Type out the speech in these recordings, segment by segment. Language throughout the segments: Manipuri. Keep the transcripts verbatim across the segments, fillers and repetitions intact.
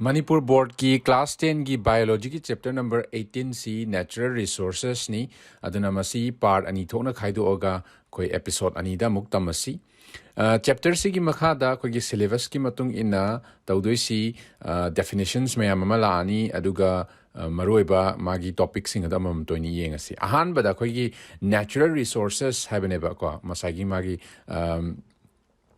ꯃꯅꯤꯄꯨꯔ ꯕꯣꯔꯗꯀꯤ ꯀ꯭ꯂꯥꯁ ꯇꯦꯟꯒꯤ ꯕꯥꯏꯑꯣꯂꯣꯖꯤꯒꯤ ꯆꯦꯞꯇꯔ ꯅꯝꯕꯔ ꯑꯩꯠꯇꯤꯟꯁꯤ ꯅꯦꯆꯔꯦꯜ ꯔꯤꯁꯣꯔꯁꯦꯁꯅꯤ꯫ ꯑꯗꯨꯅ ꯃꯁꯤ ꯄꯥꯔꯠ ꯑꯅꯤ ꯊꯣꯛꯅ ꯈꯥꯏꯗꯣꯛꯑꯒ ꯑꯩꯈꯣꯏ ꯑꯦꯄꯤꯁꯣꯠ ꯑꯅꯤꯗ ꯑꯃꯨꯛ ꯇꯝꯃꯁꯤ꯫ ꯑ, ꯆꯦꯞꯇꯔꯁꯤꯒꯤ ꯃꯈꯥꯗ ꯑꯩꯈꯣꯏꯒꯤ ꯁꯤꯂꯦꯕꯁꯀꯤ ꯃꯇꯨꯡ ꯏꯟꯅ ꯇꯧꯗꯣꯏꯁꯤ, ꯑ, ꯗꯦꯐꯤꯅꯦꯁꯟꯁ ꯃꯌꯥꯝ ꯑꯃ ꯂꯥꯛꯑꯅꯤ, ꯑꯗꯨꯒ, ꯑ, ꯃꯔꯨꯑꯣꯏꯕ ꯃꯥꯒꯤ ꯇꯣꯄꯤꯛꯁꯤꯡ ꯑꯗꯨ ꯑꯃꯃꯝ ꯑꯣꯏꯅ ꯌꯦꯡꯉꯁꯤ꯫ ꯑꯍꯥꯟꯕꯗ ꯑꯩꯈꯣꯏꯒꯤ ꯅꯦꯆꯔꯦꯜ ꯔꯤꯁꯣꯔꯁꯦꯁ ꯍꯥꯏꯕꯅꯦꯕꯀꯣ, ꯉꯁꯥꯏꯒꯤ ꯃꯥꯒꯤ, ꯑꯝ,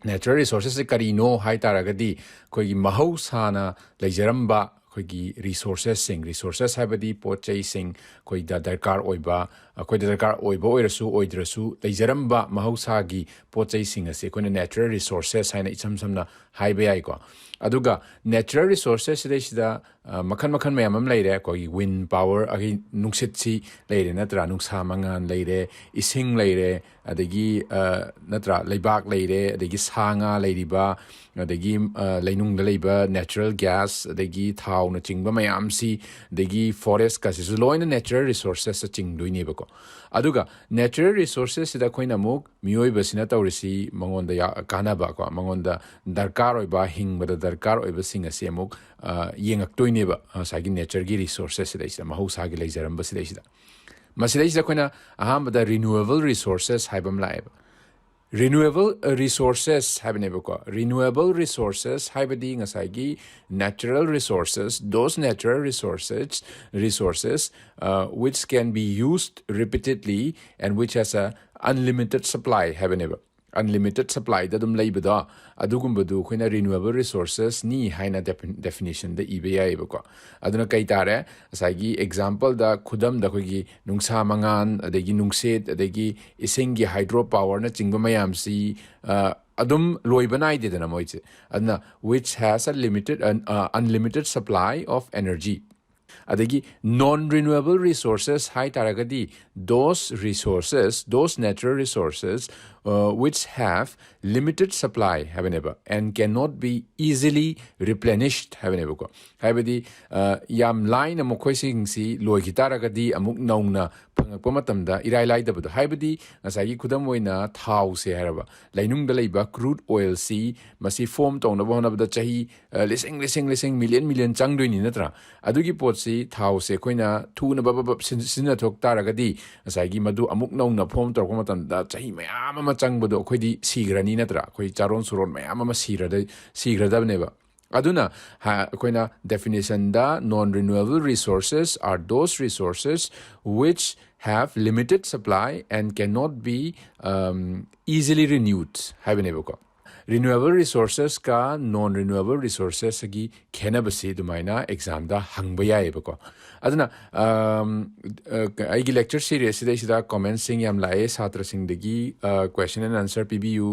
ꯅꯦꯆꯔꯦꯜ ꯔꯤꯁꯣꯔꯁꯦꯁꯁꯦ ꯀꯔꯤꯅꯣ ꯍꯥꯏ ꯇꯥꯔꯒꯗꯤ, ꯑꯩꯈꯣꯏꯒꯤ ꯃꯍꯧꯁꯥꯅ ꯂꯩꯖꯔꯝꯕ ꯑꯩꯈꯣꯏꯒꯤ ꯔꯤꯁꯣꯔꯁꯦꯁꯁꯤꯡ, ꯔꯤꯁꯣꯔꯁꯦꯁ ꯍꯥꯏꯕꯗꯤ ꯄꯣꯠ ꯆꯩꯁꯤꯡ, ꯑꯩꯈꯣꯏꯗ ꯗꯔꯀꯥꯔ ꯑꯣꯏꯕ, ꯑꯩꯈꯣꯏꯗ ꯗꯔꯀꯥꯔ ꯑꯣꯏꯕ ꯑꯣꯏꯔꯁꯨ ꯑꯣꯏꯗ꯭ꯔꯁꯨ ꯂꯩꯖꯔꯝꯕ ꯃꯍꯧꯁꯥꯒꯤ ꯄꯣꯠ ꯆꯩꯁꯤꯡ ꯑꯁꯤ ꯑꯩꯈꯣꯏꯅ ꯅꯦꯆꯔꯦꯜ ꯔꯤꯁꯣꯔꯁꯦꯁ ꯍꯥꯏꯅ ꯏꯁꯝ ꯁꯝꯅ ꯍꯥꯏꯕ ꯌꯥꯏꯀꯣ꯫ ꯑꯗꯨꯒ ꯅꯦꯆꯔꯦꯜ ꯔꯤꯁꯣꯔꯁꯦꯁ ꯁꯤꯗꯩꯁꯤꯗ, ꯑ, ꯃꯈꯜ ꯃꯈꯜ ꯃꯌꯥꯝ ꯑꯃ ꯂꯩꯔꯦ꯫ ꯑꯩꯈꯣꯏꯒꯤ ꯋꯤꯟ ꯄꯥꯋꯔ, ꯑꯩꯈꯣꯏꯒꯤ ꯅꯨꯡꯁꯤꯠꯁꯤ ꯂꯩꯔꯦ ꯅꯠꯇ꯭ꯔꯥ, ꯅꯨꯡꯁꯥ ꯃꯉꯥꯜ ꯂꯩꯔꯦ, ꯏꯁꯤꯡ ꯂꯩꯔꯦ, ꯑꯗꯒꯤ, ꯑ, ꯅꯠꯇ꯭ꯔꯥ, ꯂꯩꯕꯥꯛ ꯂꯩꯔꯦ, ꯑꯗꯒꯤ ꯁꯥ ꯉꯥ ꯂꯩꯔꯤꯕ, ꯑꯗꯒꯤ, ꯑ, ꯂꯩꯅꯨꯡꯗ ꯂꯩꯕ ꯅꯦꯆꯔꯦꯜ ꯒ꯭ꯌꯥꯁ, ꯑꯗꯒꯤ ꯊꯥꯎꯅꯆꯤꯡꯕ ꯃꯌꯥꯝꯁꯤ, ꯑꯗꯒꯤ ꯐꯣꯔꯦꯁꯀꯁꯤꯁꯨ ꯂꯣꯏꯅ ꯅꯦꯆꯔꯦꯜ ꯔꯤꯁꯣꯔꯁꯦꯁꯇ ꯆꯤꯡꯗꯣꯏꯅꯦꯕꯀꯣ꯫ ꯑꯗꯨꯒ ꯅꯦꯆꯔꯦꯜ ꯔꯤꯁꯣꯔꯁꯦꯁꯁꯤꯗ ꯑꯩꯈꯣꯏꯅ ꯑꯃꯨꯛ ꯃꯤꯑꯣꯏꯕꯁꯤꯅ ꯇꯧꯔꯤꯁꯤ ꯃꯉꯣꯟꯗ ꯌꯥ-, ꯀꯥꯟꯅꯕ ꯀꯣ, ꯃꯉꯣꯟꯗ ꯗꯔꯀꯥꯔ ꯑꯣꯏꯕ, ꯍꯤꯡꯕꯗ ꯗꯔꯀꯥꯔ ꯑꯣꯏꯕꯁꯤꯡ ꯑꯁꯤ ꯑꯃꯨꯛ, ꯑ, ꯌꯦꯡꯉꯛꯇꯣꯏꯅꯦꯕ, ꯉꯁꯥꯏꯒꯤ ꯅꯦꯆꯔꯒꯤ ꯔꯤꯁꯣꯔꯁꯦꯁ ꯁꯤꯗꯩꯁꯤꯗ, ꯃꯍꯧꯁꯥꯒꯤ ꯂꯩꯖꯔꯝꯕ ꯁꯤꯗꯩꯁꯤꯗ꯫ ꯃꯁꯤꯗꯩꯁꯤꯗ ꯑꯩꯈꯣꯏꯅ ꯑꯍꯥꯟꯕꯗ ꯔꯤꯅ꯭ꯌꯨꯑꯦꯕꯜ ꯔꯤꯁꯣꯔꯁꯦꯁ ꯍꯥꯏꯕ ꯑꯃ ꯂꯥꯛꯑꯦꯕ꯫ ꯔꯤꯅ꯭ꯌꯨꯑꯦꯕꯜ ꯔꯤꯁꯣꯔꯁꯦꯁ ꯍꯥꯏꯕꯅꯦꯕꯀꯣ꯫ ꯔꯤꯅ꯭ꯌꯨꯑꯦꯕꯜ ꯔꯤꯁꯣꯔꯁꯦꯁ ꯍꯥꯏꯕꯗꯤ ꯉꯁꯥꯏꯒꯤ natural resources, those natural resources, resources, uh, which can be used repeatedly and which has a unlimited supply ꯍꯥꯏꯕꯅꯦꯕ꯫ ꯑꯟꯂꯤꯃꯤꯇꯦꯠ ꯁꯄ꯭ꯂꯥꯏꯗ ꯑꯗꯨꯝ ꯂꯩꯕꯗꯣ, ꯑꯗꯨꯒꯨꯝꯕꯗꯨ ꯑꯩꯈꯣꯏꯅ ꯔꯤꯅ꯭ꯌꯨꯑꯦꯕꯜ ꯔꯤꯁꯣꯔꯁꯦꯁꯅꯤ ꯍꯥꯏꯅ ꯗꯦꯐꯤꯅꯦꯁꯟꯗ ꯏꯕ ꯌꯥꯏꯑꯕꯀꯣ꯫ ꯑꯗꯨꯅ ꯀꯩ ꯇꯥꯔꯦ? ꯉꯁꯥꯏꯒꯤ ꯑꯦꯛꯖꯥꯝꯄꯜꯗ, ꯈꯨꯗꯝꯗ, ꯑꯩꯈꯣꯏꯒꯤ ꯅꯨꯡꯁꯥ ꯃꯉꯥꯜ, ꯑꯗꯒꯤ ꯅꯨꯡꯁꯤꯠ, ꯑꯗꯒꯤ ꯏꯁꯤꯡꯒꯤ ꯍꯥꯏꯗ꯭ꯔꯣ ꯄꯥꯋꯔꯅꯆꯤꯡꯕ ꯃꯌꯥꯝꯁꯤ, ꯑ, ꯑꯗꯨꯝ ꯂꯣꯏꯕ ꯅꯥꯏꯗꯦꯗꯅ ꯃꯣꯏꯁꯦ꯫ ꯑꯗꯨꯅ which has a limited, uh, unlimited supply of energy. ꯑꯗꯒꯤ non renewable resources ꯍꯥꯏ ꯇꯥꯔꯒꯗꯤ those resources, those natural resources uh, which have limited supply ꯍꯥꯏꯕꯅꯦꯕ, and cannot be easily replenished ꯍꯥꯏꯕꯅꯦꯕꯀꯣ꯫ ꯍꯥꯏꯕꯗꯤ uh, ꯌꯥꯝ ꯂꯥꯏꯅ ꯃꯈꯣꯏꯁꯤꯡꯁꯤ ꯂꯣꯏꯈꯤ ꯇꯥꯔꯒꯗꯤ ꯑꯃꯨꯛ ꯅꯧꯅ ꯐꯪꯉꯛꯄ ꯃꯇꯝꯗ ꯏꯔꯥꯏ ꯂꯥꯏꯗꯕꯗꯣ꯫ ꯍꯥꯏꯕꯗꯤ ꯉꯁꯥꯏꯒꯤ ꯈꯨꯗꯝ ꯑꯣꯏꯅ ꯊꯥꯎꯁꯦ ꯍꯥꯏꯔꯕ, ꯂꯩꯅꯨꯡꯗ ꯂꯩꯕ crude oilꯁꯤ ꯃꯁꯤ form ꯇꯧꯅꯕ ꯍꯣꯠꯅꯕꯗ ꯆꯍꯤ ꯑ, ꯂꯤꯁꯤꯡ ꯂꯤꯁꯤꯡ ꯂꯤꯁꯤꯡ million million ꯆꯪꯗꯣꯏꯅꯤ ꯅꯠꯇ꯭ꯔꯥ? ꯑꯗꯨꯒꯤ ꯄꯣꯠꯁꯤ ꯊꯥꯎꯁꯦ ꯑꯩꯈꯣꯏꯅ ꯊꯨꯅ ꯕꯕ ꯕꯕ ꯁꯤꯖꯤꯟꯅꯊꯣꯛ ꯇꯥꯔꯒꯗꯤ ꯉꯁꯥꯏꯒꯤ ꯃꯗꯨ ꯑꯃꯨꯛ ꯅꯧꯅ form ꯇꯧꯔꯛꯄ ꯃꯇꯝꯗ ꯆꯍꯤ ꯃꯌꯥꯝ ꯑꯃ ꯆꯪꯕꯗꯣ ꯑꯩꯈꯣꯏꯗꯤ ꯁꯤꯈ꯭ꯔꯅꯤ ꯅꯠꯇ꯭ꯔꯥ? ꯑꯩꯈꯣꯏ ꯆꯥꯔꯣꯟ ꯁꯨꯔꯣꯟ ꯃꯌꯥꯝ ꯑꯃ ꯁꯤꯈ꯭ꯔꯗꯕꯅꯦꯕ꯫ ꯑꯗꯨꯅ ꯑꯩꯈꯣꯏꯅ definitionꯗ non renewable resources are those resources which have limited supply and cannot be um, easily renewed ꯍꯥꯏꯕꯅꯦꯕꯀꯣ꯫ Renewable resourcesꯀ non renewable resourcesꯀꯤ ꯈꯦꯠꯅꯕꯁꯤ ꯑꯗꯨꯃꯥꯏꯅ examꯗ ꯍꯪꯕ ꯌꯥꯏꯑꯕꯀꯣ꯫ ꯑꯗꯨꯅ ꯑꯩꯒꯤ lecture series ꯁꯤꯗꯩꯁꯤꯗ commentꯁꯤꯡ ꯌꯥꯝ ꯂꯥꯛꯑꯦ ꯁꯥꯇ꯭ꯔꯁꯤꯡꯗꯒꯤ, question and answer ꯄꯤꯕꯤꯌꯨ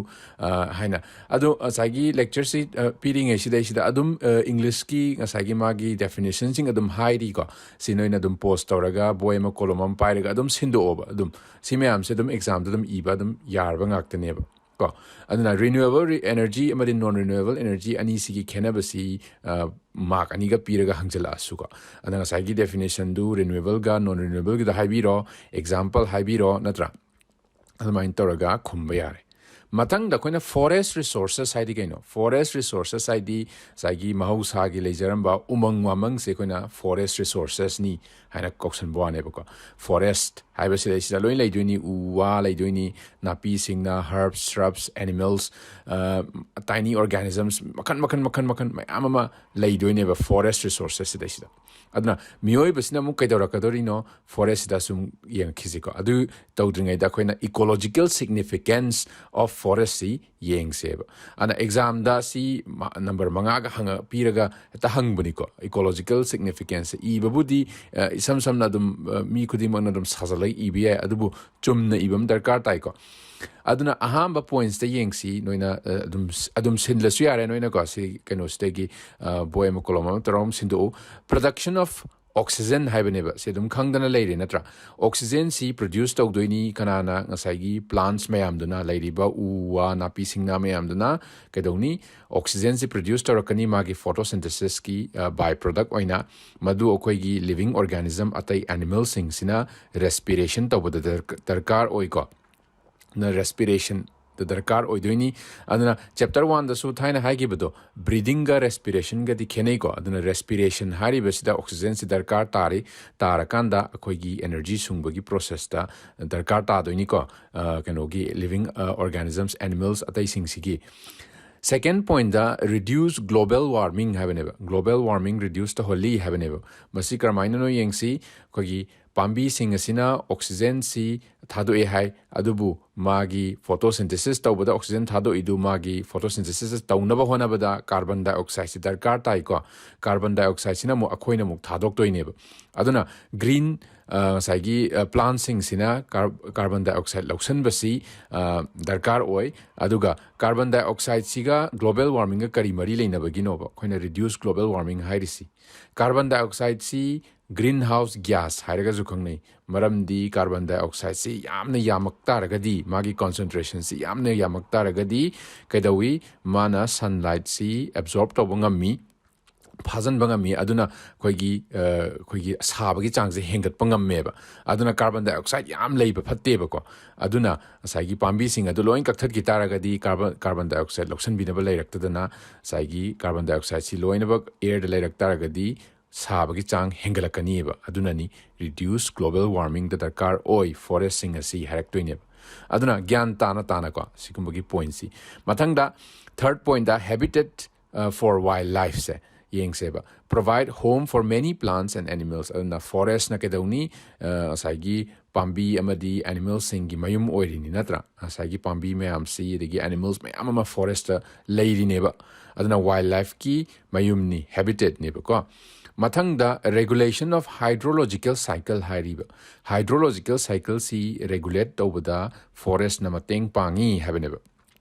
ꯍꯥꯏꯅ꯫ ꯑꯗꯣ ꯉꯁꯥꯏꯒꯤ lectureꯁꯤ ꯄꯤꯔꯤꯉꯩꯁꯤꯗꯩꯁꯤꯗ ꯑꯗꯨꯝ Englishꯀꯤ ꯉꯁꯥꯏꯒꯤ ꯃꯥꯒꯤ definitionꯁꯤꯡ ꯑꯗꯨꯝ ꯍꯥꯏꯔꯤꯀꯣ꯫ ꯁꯤ ꯅꯣꯏꯅ ꯑꯗꯨꯝ pause ꯇꯧꯔꯒ ꯕꯣꯏ ꯑꯃ ꯀꯣꯂꯣꯝ ꯑꯃ ꯄꯥꯏꯔꯒ ꯑꯗꯨꯝ ꯁꯤꯟꯗꯣꯛꯑꯣꯕ꯫ ꯑꯗꯨꯝ ꯁꯤ ꯃꯌꯥꯝꯁꯦ ꯑꯗꯨꯝ examꯗ ꯑꯗꯨꯝ ꯏꯕ ꯑꯗꯨꯝ ꯌꯥꯔꯕ ꯉꯥꯛꯇꯅꯦꯕ꯫ ꯀꯣ ꯑꯗꯨꯅ renewable energy ꯑꯃꯗꯤ non renewable energy ꯑꯅꯤꯁꯤꯒꯤ ꯈꯦꯠꯅꯕꯁꯤ mark ꯑꯅꯤꯒ ꯄꯤꯔꯒ ꯍꯪꯖꯜꯂꯛꯑꯁꯨꯀꯣ꯫ ꯑꯗ ꯉꯁꯥꯏꯒꯤ definitionꯗꯨ renewableꯒ non renewableꯒꯤꯗ ꯍꯥꯏꯕꯤꯔꯣ, example ꯍꯥꯏꯕꯤꯔꯣ ꯅꯠꯇ꯭ꯔꯥ? ꯑꯗꯨꯃꯥꯏꯅ ꯇꯧꯔꯒ ꯈꯨꯝꯕ ꯌꯥꯔꯦ꯫ ꯃꯊꯪꯗ ꯑꯩꯈꯣꯏꯅ forest resources ꯍꯥꯏꯗꯤ ꯀꯩꯅꯣ? Forest resources ꯍꯥꯏꯗꯤ ꯉꯁꯥꯏꯒꯤ ꯃꯍꯧꯁꯥꯒꯤ ꯂꯩꯖꯔꯝꯕ ꯎꯃꯪ ꯋꯥꯃꯪꯁꯦ ꯑꯩꯈꯣꯏꯅ forest resourcesꯅꯤ ꯍꯥꯏꯅ ꯀꯧꯁꯟꯕ ꯋꯥꯅꯦꯕꯀꯣ꯫ Forest ꯍꯥꯏꯕꯁꯤꯗꯩꯁꯤꯗ ꯂꯣꯏ ꯂꯩꯗꯣꯏꯅꯤ, ꯎ ꯋꯥ ꯂꯩꯗꯣꯏꯅꯤ, ꯅꯥꯄꯤ ꯁꯤꯡꯅꯥ, herbs, shrubs, animals, tiny organisms ꯃꯈꯜ ꯃꯈꯜ ꯃꯈꯜ ꯃꯈꯜ ꯃꯌꯥꯝ ꯑꯃ ꯂꯩꯗꯣꯏꯅꯦꯕ forest resources ꯁꯤꯗꯩꯁꯤꯗ꯫ ꯑꯗꯨꯅ ꯃꯤꯑꯣꯏꯕꯁꯤꯅ ꯑꯃꯨꯛ ꯀꯩꯗꯧꯔꯛꯀꯗꯧꯔꯤꯅꯣ forestꯁꯤꯗ ꯁꯨꯝ ꯌꯦꯡꯉꯛꯈꯤꯁꯤꯀꯣ꯫ ꯑꯗꯨ ꯇꯧꯗ꯭ꯔꯤꯉꯩꯗ ꯑꯩꯈꯣꯏꯅ ecological significance of forestꯁꯤ ꯌꯦꯡꯁꯦꯕ꯫ ꯑꯗꯨꯅ examꯗ ꯁꯤ number ꯃꯉꯥꯒ ꯍꯪꯉ ꯄꯤꯔꯒ ꯍꯦꯛꯇ ꯍꯪꯕꯅꯤꯀꯣ꯫ Ecological significance ꯏꯕꯕꯨꯗꯤ ꯏꯁꯝ ꯁꯝꯅ ꯑꯗꯨꯝ ꯃꯤ ꯈꯨꯗꯤꯡꯃꯛꯅ ꯑꯗꯨꯝ ꯁꯥꯖꯜꯂꯒ ꯏꯕ ꯌꯥꯏ, ꯑꯗꯨꯕꯨ ꯆꯨꯝꯅ ꯏꯕ ꯑꯃ ꯗꯔꯀꯥꯔ ꯇꯥꯏꯀꯣ꯫ ꯑꯗꯨꯅ ꯑꯍꯥꯟꯕ pointsꯇ ꯌꯦꯡꯁꯤ꯫ ꯅꯣꯏꯅ ꯑꯗꯨꯝ ꯑꯗꯨꯝ ꯁꯤꯜꯂꯁꯨ ꯌꯥꯔꯦ ꯅꯣꯏꯅꯀꯣ꯫ ꯁꯤ ꯀꯩꯅꯣꯁꯤꯗꯒꯤ ꯕꯣꯏ ꯑꯃ ꯀꯣꯂꯣꯝ ꯑꯃ ꯇꯧꯔꯒ ꯑꯃ ꯁꯤꯟꯗꯣꯛꯎ꯫ Production of ꯑꯣꯛꯁꯤꯖꯦꯟ ꯍꯥꯏꯕꯅꯦꯕ꯫ ꯁꯤ ꯑꯗꯨꯝ ꯈꯪꯗꯅ ꯂꯩꯔꯦ ꯅꯠꯇ꯭ꯔꯥ? ꯑꯣꯛꯁꯤꯖꯦꯟꯁꯤ ꯄ꯭ꯔꯣꯗ꯭ꯌꯨꯁ ꯇꯧꯗꯣꯏꯅꯤ ꯀꯅꯥꯅ? ꯉꯁꯥꯏꯒꯤ ꯄ꯭ꯂꯥꯟꯠꯁ ꯃꯌꯥꯝꯗꯨꯅ, ꯂꯩꯔꯤꯕ ꯎ ꯋꯥ ꯅꯥꯄꯤ ꯁꯤꯡꯅꯥ ꯃꯌꯥꯝꯗꯨꯅ ꯀꯩꯗꯧꯅꯤ? ꯑꯣꯛꯁꯤꯖꯦꯟꯁꯤ ꯄ꯭ꯔꯣꯗ꯭ꯌꯨꯁ ꯇꯧꯔꯛꯀꯅꯤ ꯃꯥꯒꯤ ꯐꯣꯇꯣꯁꯤꯟꯊꯦꯁꯤꯁꯀꯤ ꯕꯥꯏ ꯄ꯭ꯔꯗꯛ ꯑꯣꯏꯅ꯫ ꯃꯗꯨ ꯑꯩꯈꯣꯏꯒꯤ ꯂꯤꯚꯤꯡ ꯑꯣꯔꯒꯥꯅꯤꯖꯝ ꯑꯇꯩ ꯑꯦꯅꯤꯃꯦꯜꯁꯤꯡꯁꯤꯅ ꯔꯦꯁꯄꯤꯔꯦꯁꯟ ꯇꯧꯕꯗ ꯗꯔ- ꯗꯔꯀꯥꯔ ꯑꯣꯏꯀꯣ꯫ ꯅ ꯔꯦꯁꯄꯤꯔꯦꯁꯟꯗ ꯗꯔꯀꯥꯔ ꯑꯣꯏꯗꯣꯏꯅꯤ꯫ ꯑꯗꯨꯅ ꯆꯦꯞꯇꯔ ꯋꯥꯟꯗꯁꯨ ꯊꯥꯏꯅ ꯍꯥꯏꯈꯤꯕꯗꯣ, ꯕ꯭ꯔꯤꯗꯤꯡꯒ ꯔꯦꯁꯄꯤꯔꯦꯁꯟꯒꯗꯤ ꯈꯦꯠꯅꯩꯀꯣ꯫ ꯑꯗꯨꯅ ꯔꯦꯁꯄꯤꯔꯦꯁꯟ ꯍꯥꯏꯔꯤꯕꯁꯤꯗ ꯑꯣꯛꯁꯤꯖꯦꯟꯁꯤ ꯗꯔꯀꯥꯔ ꯇꯥꯔꯤ꯫ ꯇꯥꯔꯀꯥꯟꯗ ꯑꯩꯈꯣꯏꯒꯤ ꯑꯦꯅꯔꯖꯤ ꯁꯨꯡꯕꯒꯤ ꯄ꯭ꯔꯣꯁꯦꯁꯇ ꯗꯔꯀꯥꯔ ꯇꯥꯗꯣꯏꯅꯤꯀꯣ꯫ ꯑ, ꯀꯩꯅꯣꯒꯤ ꯂꯤꯚꯤꯡ ꯑꯣꯔꯒꯥꯅꯤꯖꯝꯁ, ꯑꯦꯅꯤꯃꯦꯜꯁ ꯑꯇꯩꯁꯤꯡꯁꯤꯒꯤ꯫ ꯁꯦꯀꯦꯟ ꯄꯣꯏꯟꯗ ꯔꯤꯗ꯭ꯌꯨꯁ ꯒ꯭ꯂꯣꯕꯦꯜ ꯋꯥꯔꯃꯤꯡ ꯍꯥꯏꯕꯅꯦꯕ꯫ ꯒ꯭ꯂꯣꯕꯦꯜ ꯋꯥꯔꯃꯤꯡ ꯔꯤꯗ꯭ꯌꯨꯁ ꯇꯧꯍꯜꯂꯤ ꯍꯥꯏꯕꯅꯦꯕ꯫ ꯃꯁꯤ ꯀꯔꯝꯍꯥꯏꯅꯅꯣ ꯌꯦꯡꯁꯤ꯫ ꯑꯩꯈꯣꯏꯒꯤ ꯄꯥꯝꯕꯤꯁꯤꯡ ꯑꯁꯤꯅ ꯑꯣꯛꯁꯤꯖꯦꯟꯁꯤ ꯊꯥꯗꯣꯛꯑꯦ ꯍꯥꯏ, ꯑꯗꯨꯕꯨ ꯃꯥꯒꯤ ꯐꯣꯇꯣꯁꯤꯟꯊꯦꯁꯤꯁ ꯇꯧꯕꯗ ꯑꯣꯛꯁꯤꯖꯦꯟ ꯊꯥꯗꯣꯛꯏꯗꯨ ꯃꯥꯒꯤ ꯐꯣꯇꯣꯁꯤꯟꯊꯦꯁꯤꯁ ꯇꯧꯅꯕ ꯍꯣꯠꯅꯕꯗ ꯀꯥꯔꯕꯟ ꯗꯥꯏꯑꯣꯛꯁꯥꯏꯗꯁꯤ ꯗꯔꯀꯥꯔ ꯇꯥꯏꯀꯣ꯫ ꯀꯥꯔꯕꯟ ꯗꯥꯏꯑꯣꯛꯁꯥꯏꯗꯁꯤꯅ ꯑꯃꯨꯛ ꯑꯩꯈꯣꯏꯅ ꯑꯃꯨꯛ ꯊꯥꯗꯣꯛꯇꯣꯏꯅꯦꯕ꯫ ꯑꯗꯨꯅ ꯒ꯭ꯔꯤꯟ, ꯑ, ꯉꯁꯥꯏꯒꯤ, ꯑ, ꯄ꯭ꯂꯥꯟꯁꯤꯡꯁꯤꯅ ꯀꯥꯔ- ꯀꯥꯔꯕꯟ ꯗꯥꯏꯑꯣꯛꯁꯥꯏꯗ ꯂꯧꯁꯤꯟꯕꯁꯤ, ꯑ, ꯗꯔꯀꯥꯔ ꯑꯣꯏ꯫ ꯑꯗꯨꯒ ꯀꯥꯔꯕꯟ ꯗꯥꯏꯑꯣꯛꯁꯥꯏꯗꯁꯤꯒ ꯒ꯭ꯂꯣꯕꯦꯜ ꯋꯥꯔꯃꯤꯡꯒ ꯀꯔꯤ ꯃꯔꯤ ꯂꯩꯅꯕꯒꯤꯅꯣꯕ ꯑꯩꯈꯣꯏꯅ ꯔꯤꯗ꯭ꯌꯨꯁ ꯒ꯭ꯂꯣꯕꯦꯜ ꯋꯥꯔꯃꯤꯡ ꯍꯥꯏꯔꯤꯁꯤ? ꯀꯥꯔꯕꯟ ꯗꯥꯏꯑꯣꯛꯁꯥꯏꯗꯁꯤ ꯒ꯭ꯔꯤꯟ ꯍꯥꯎꯁ ꯒ꯭ꯌꯥꯁ ꯍꯥꯏꯔꯒꯁꯨ ꯈꯪꯅꯩ꯫ ꯃꯔꯝꯗꯤ ꯀꯥꯔꯕꯟ ꯗꯥꯏꯑꯣꯛꯁꯥꯏꯗꯁꯤ ꯌꯥꯝꯅ ꯌꯥꯝꯃꯛ ꯇꯥꯔꯒꯗꯤ, ꯃꯥꯒꯤ ꯀꯣꯟꯁꯦꯟꯇ꯭ꯔꯦꯁꯟꯁꯤ ꯌꯥꯝꯅ ꯌꯥꯝꯃꯛ ꯇꯥꯔꯒꯗꯤ ꯀꯩꯗꯧꯏ? ꯃꯥꯅ ꯁꯟꯂꯥꯏꯠꯁꯤ ꯑꯦꯕꯖꯣꯔꯕ ꯇꯧꯕ ꯉꯝꯃꯤ, ꯐꯥꯖꯤꯟꯕ ꯉꯝꯃꯤ꯫ ꯑꯗꯨꯅ ꯑꯩꯈꯣꯏꯒꯤ, ꯑ, ꯑꯩꯈꯣꯏꯒꯤ ꯁꯥꯕꯒꯤ ꯆꯥꯡꯁꯦ ꯍꯦꯟꯒꯠꯄ ꯉꯝꯃꯦꯕ꯫ ꯑꯗꯨꯅ ꯀꯥꯔꯕꯟ ꯗꯥꯏꯑꯣꯛꯁꯥꯏꯗ ꯌꯥꯝ ꯂꯩꯕ ꯐꯠꯇꯦꯕꯀꯣ꯫ ꯑꯗꯨꯅ ꯉꯁꯥꯏꯒꯤ ꯄꯥꯝꯕꯤꯁꯤꯡ ꯑꯗꯨ ꯂꯣꯏ ꯀꯛꯊꯠꯈꯤ ꯇꯥꯔꯒꯗꯤ ꯀꯥꯔꯕꯟ, ꯀꯥꯔꯕꯟ ꯗꯥꯏꯑꯣꯛꯁꯥꯏꯗ ꯂꯧꯁꯤꯟꯕꯤꯅꯕ ꯂꯩꯔꯛꯇꯗꯅ ꯉꯁꯥꯏꯒꯤ ꯀꯥꯔꯕꯟ ꯗꯥꯏꯑꯣꯛꯁꯥꯏꯗꯁꯤ ꯂꯣꯏꯅꯃꯛ ꯑꯦꯌꯔꯗ ꯂꯩꯔꯛ ꯇꯥꯔꯒꯗꯤ ꯁꯥꯕꯒꯤ ꯆꯥꯡ ꯍꯦꯟꯒꯠꯂꯛꯀꯅꯤꯕ꯫ ꯑꯗꯨꯅꯅꯤ ꯔꯤꯗ꯭ꯌꯨꯁ ꯒ꯭ꯂꯣꯕꯦꯜ ꯋꯥꯔꯃꯤꯡꯗ ꯗꯔꯀꯥꯔ ꯑꯣꯏ ꯐꯣꯔꯦꯁꯁꯤꯡ ꯑꯁꯤ ꯍꯥꯏꯔꯛꯇꯣꯏꯅꯦꯕ꯫ ꯑꯗꯨꯅ ꯒ꯭ꯌꯥꯟ ꯇꯥꯅ ꯇꯥꯅꯀꯣ ꯁꯤꯒꯨꯝꯕꯒꯤ ꯄꯣꯏꯟꯠꯁꯤ꯫ ꯃꯊꯪꯗ ꯊꯔꯗ ꯄꯣꯏꯟꯠꯇ ꯍꯦꯕꯤꯇꯦꯠ ꯐꯣꯔ ꯋꯥꯏꯜ ꯂꯥꯏꯐꯁꯦ ꯌꯦꯡꯁꯦꯕ꯫ Provide home for many plants and animals꯫ ꯑꯗꯨꯅ ꯐꯣꯔꯦꯁꯅ ꯀꯩꯗꯧꯅꯤ? ꯑ, ꯉꯁꯥꯏꯒꯤ ꯄꯥꯝꯕꯤ ꯑꯃꯗꯤ ꯑꯦꯅꯤꯃꯦꯜꯁꯤꯡꯒꯤ ꯃꯌꯨꯝ ꯑꯣꯏꯔꯤꯅꯤ ꯅꯠꯇ꯭ꯔꯥ? ꯉꯁꯥꯏꯒꯤ ꯄꯥꯝꯕꯤ ꯃꯌꯥꯝꯁꯤ ꯑꯗꯒꯤ ꯑꯦꯅꯤꯃꯦꯜꯁ ꯃꯌꯥꯝ ꯑꯃ ꯐꯣꯔꯦꯁꯇ ꯂꯩꯔꯤꯅꯦꯕ꯫ ꯑꯗꯨꯅ ꯋꯥꯏꯜ ꯂꯥꯏꯐꯀꯤ ꯃꯌꯨꯝꯅꯤ, ꯍꯦꯕꯤꯇꯦꯠꯅꯦꯕꯀꯣ꯫ ꯃꯊꯪꯗ regulation of hydrological cycle ꯍꯥꯏꯔꯤꯕ꯫ ꯍꯥꯏꯗ꯭ꯔꯣꯂꯣꯖꯤꯀꯦꯜ ꯁꯥꯏꯀꯜꯁꯤ ꯔꯦꯒꯨꯂꯦꯠ ꯇꯧꯕꯗ ꯐꯣꯔꯦꯁꯅ ꯃꯇꯦꯡ ꯄꯥꯡꯉꯤ ꯍꯥꯏꯕꯅꯦꯕ꯫